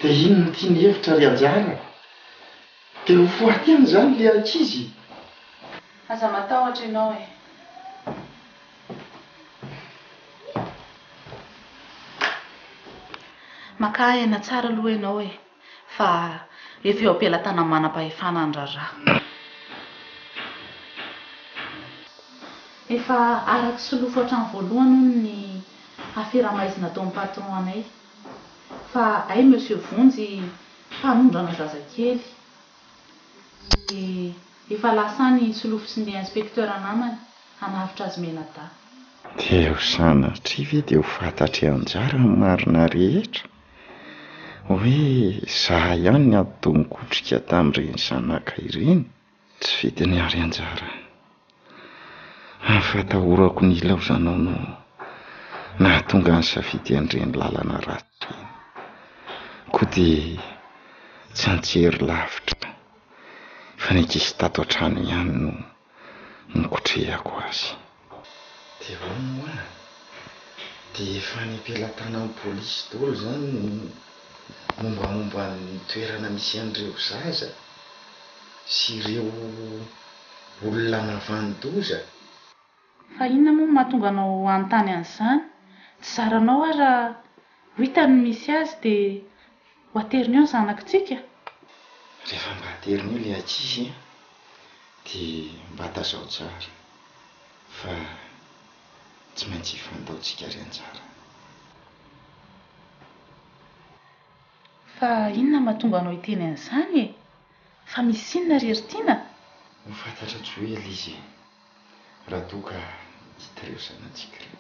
Dia inona ity ny hevitra ry Anjara? Dia ho faty any izany ilay ankizy? Aza matahotra ianao e. Makà aina tsara aloha ianao e, fa efa eo am-pelatanan'ny manam-pahefana ny raharaha. Efa araka solofo hatramin'ny voalohany hono ny afera maizina ataon'ny patron anay. Fa hay Monsieur Vonjy mpanondrana zazakely. Dia efa lasa any i Solofo sy ny inspecteur namany hanavotra azy mianadahy. Dia ho sanatria ve dia ho fantatr'i Anjara ny marina rehetra? Hoe za ihany ny ati-doha-nikotrika tamin'ireny zanaka ireny? Tsy fidiny ary Anjara. Ny fahatahorako ny hilaozanao no nahatonga ny safidy an'ireny lalana ratsy ireny. Koa dia tsy anjery lavitra fa ny ankizy tato an-trano ihany no nikotrehako azy. Dia hono hoa, dia efa any am-pelatanan'ny polisy daholo izany ny mombamomba ny toerana misy an'ireo zaza sy ireo olona nahavanon-doza? Fa inona moa no mahatonga anao hanontany an'izany? Tsy zaranao ary raha ho hita ny misy azy dia. Ho ateriny eo ny zanakitsika. Rehefa mba ateriny eo ilay ankizy an, dia mba tazao tsara fa tsy maintsy hifandao tsika ry anjara. Fa inona no mahatonga anao hiteny an'izany e? Fa misy inona ry Heritiana? Ho fantatra tsy ho ela izy e, raha toa ka hita ireo zanatsika ireo.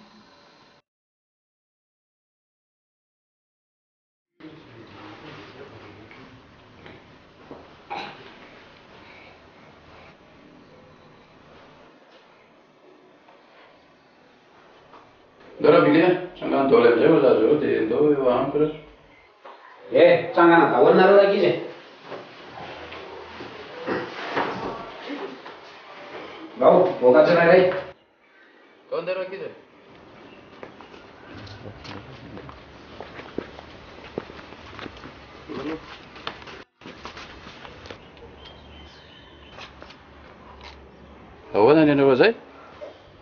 Ndao Rabily a, tsangano daholo amin'izay ireo zaza ireo dia ndao eo amiko ireo. Eh, tsangana daholo nareo rankizy e. Ndao, mivoaka tsirairay. Ndao andeha rankizy e. Ahoana ny anareo zay?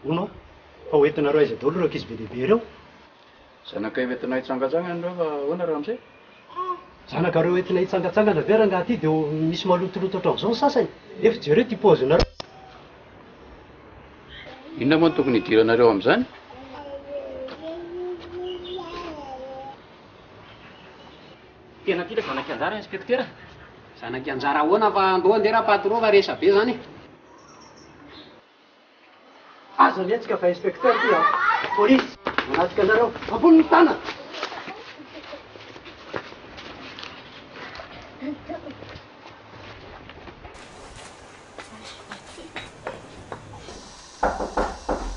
Hono aho, fa ho entinareo aiza daholo ireo ankizy be dia be ireo? Zanakay ho entinay hitsangantsangana ireo fa ahoana ramose? Zanakareo entina hitsangantsangana ve rangaha ty dia misy malotoloto ohatran'izao ny sasany? Nefa jereo ity paozinareo. Inona moa no tokony hidiranareo amin'izany? Tena ty le zanak'i Anjara inspecteur a! Zanak'i Anjara ahoana fa andao andeha ra patron fa resa be zany e! Aza mihetsika fa inspecteur ty a! Police! Manatrika anareo! Ambony ny tanana!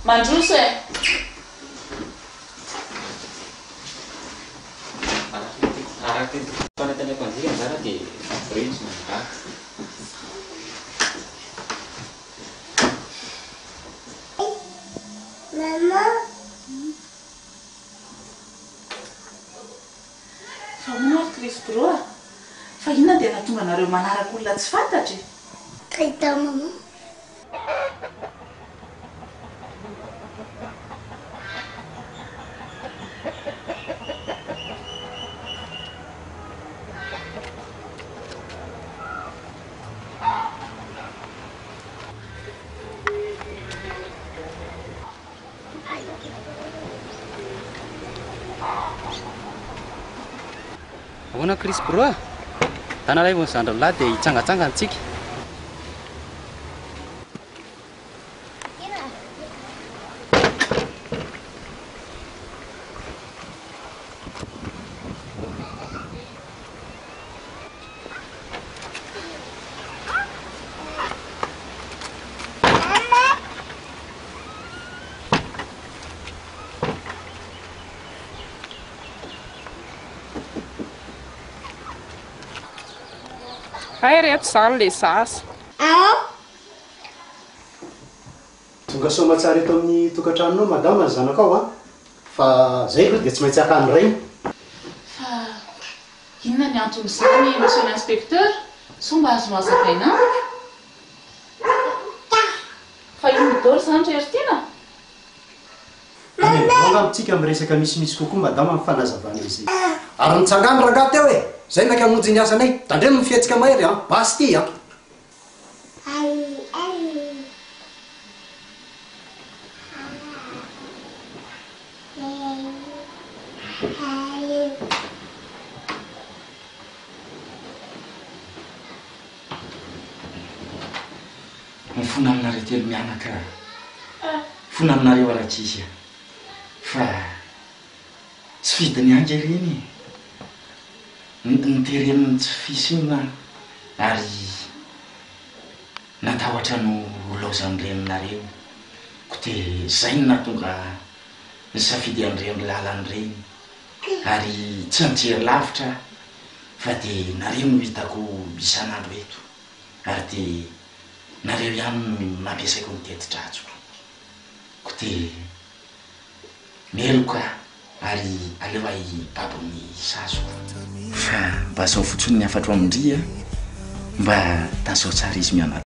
Mandroso e! Araka ny fanantenako an'izay anjara dia ireo izy manaraka. Maman. Fa hono ary Chris Bro a! Fa inona dia nahatonga anareo manaraka olona tsy fantatra e? Kahita maman. Ahoana Chris bro a? Ndana alaivo ny zandriny lahy dia hitsangatsangana tsika. Hay reto izany le zaza. Tonga soamatsara eto amin'ny tokantranonao madama ny zanakao a! Fa zay aloha dia tsy maintsy hakany rainy. Fa inona ny anton'izany monsieur l'inspecteur? Sao mba azonao hazavaina amiko? Fa inona daholo izany ry Heritiana? Any amin'ny birao angamba tsika miresaka misimisy kokoa madama ny fanazavana izay. Ary nitsangano rangahy teo e! Zay naika hamonjy ny asanay. Tandremo ny fihetsika mahery an! Basy ity an! Mifona aminareo telo mianaka aho. Mifona aminareo rankizy aho. Fa tsy fidiny ange ireny e. Noteren'ny tsy fisiana ary natahotra ny ho laozan'ny reninareo. Koa dia izay no nahatonga nisafidy an'ireny lalana ireny. Ary tsy nijery lavitra aho fa dia nareo no hitako isan'andro eto. Ary dia nareo ihany no nampiasaiko ny teti-dratsiko. Koa dia meloka aho ary aleo aho hibaby ny saziko. Fa mba zao fotsiny ny hafatro amin-dry a, mba tazao tsara izy mianadahy.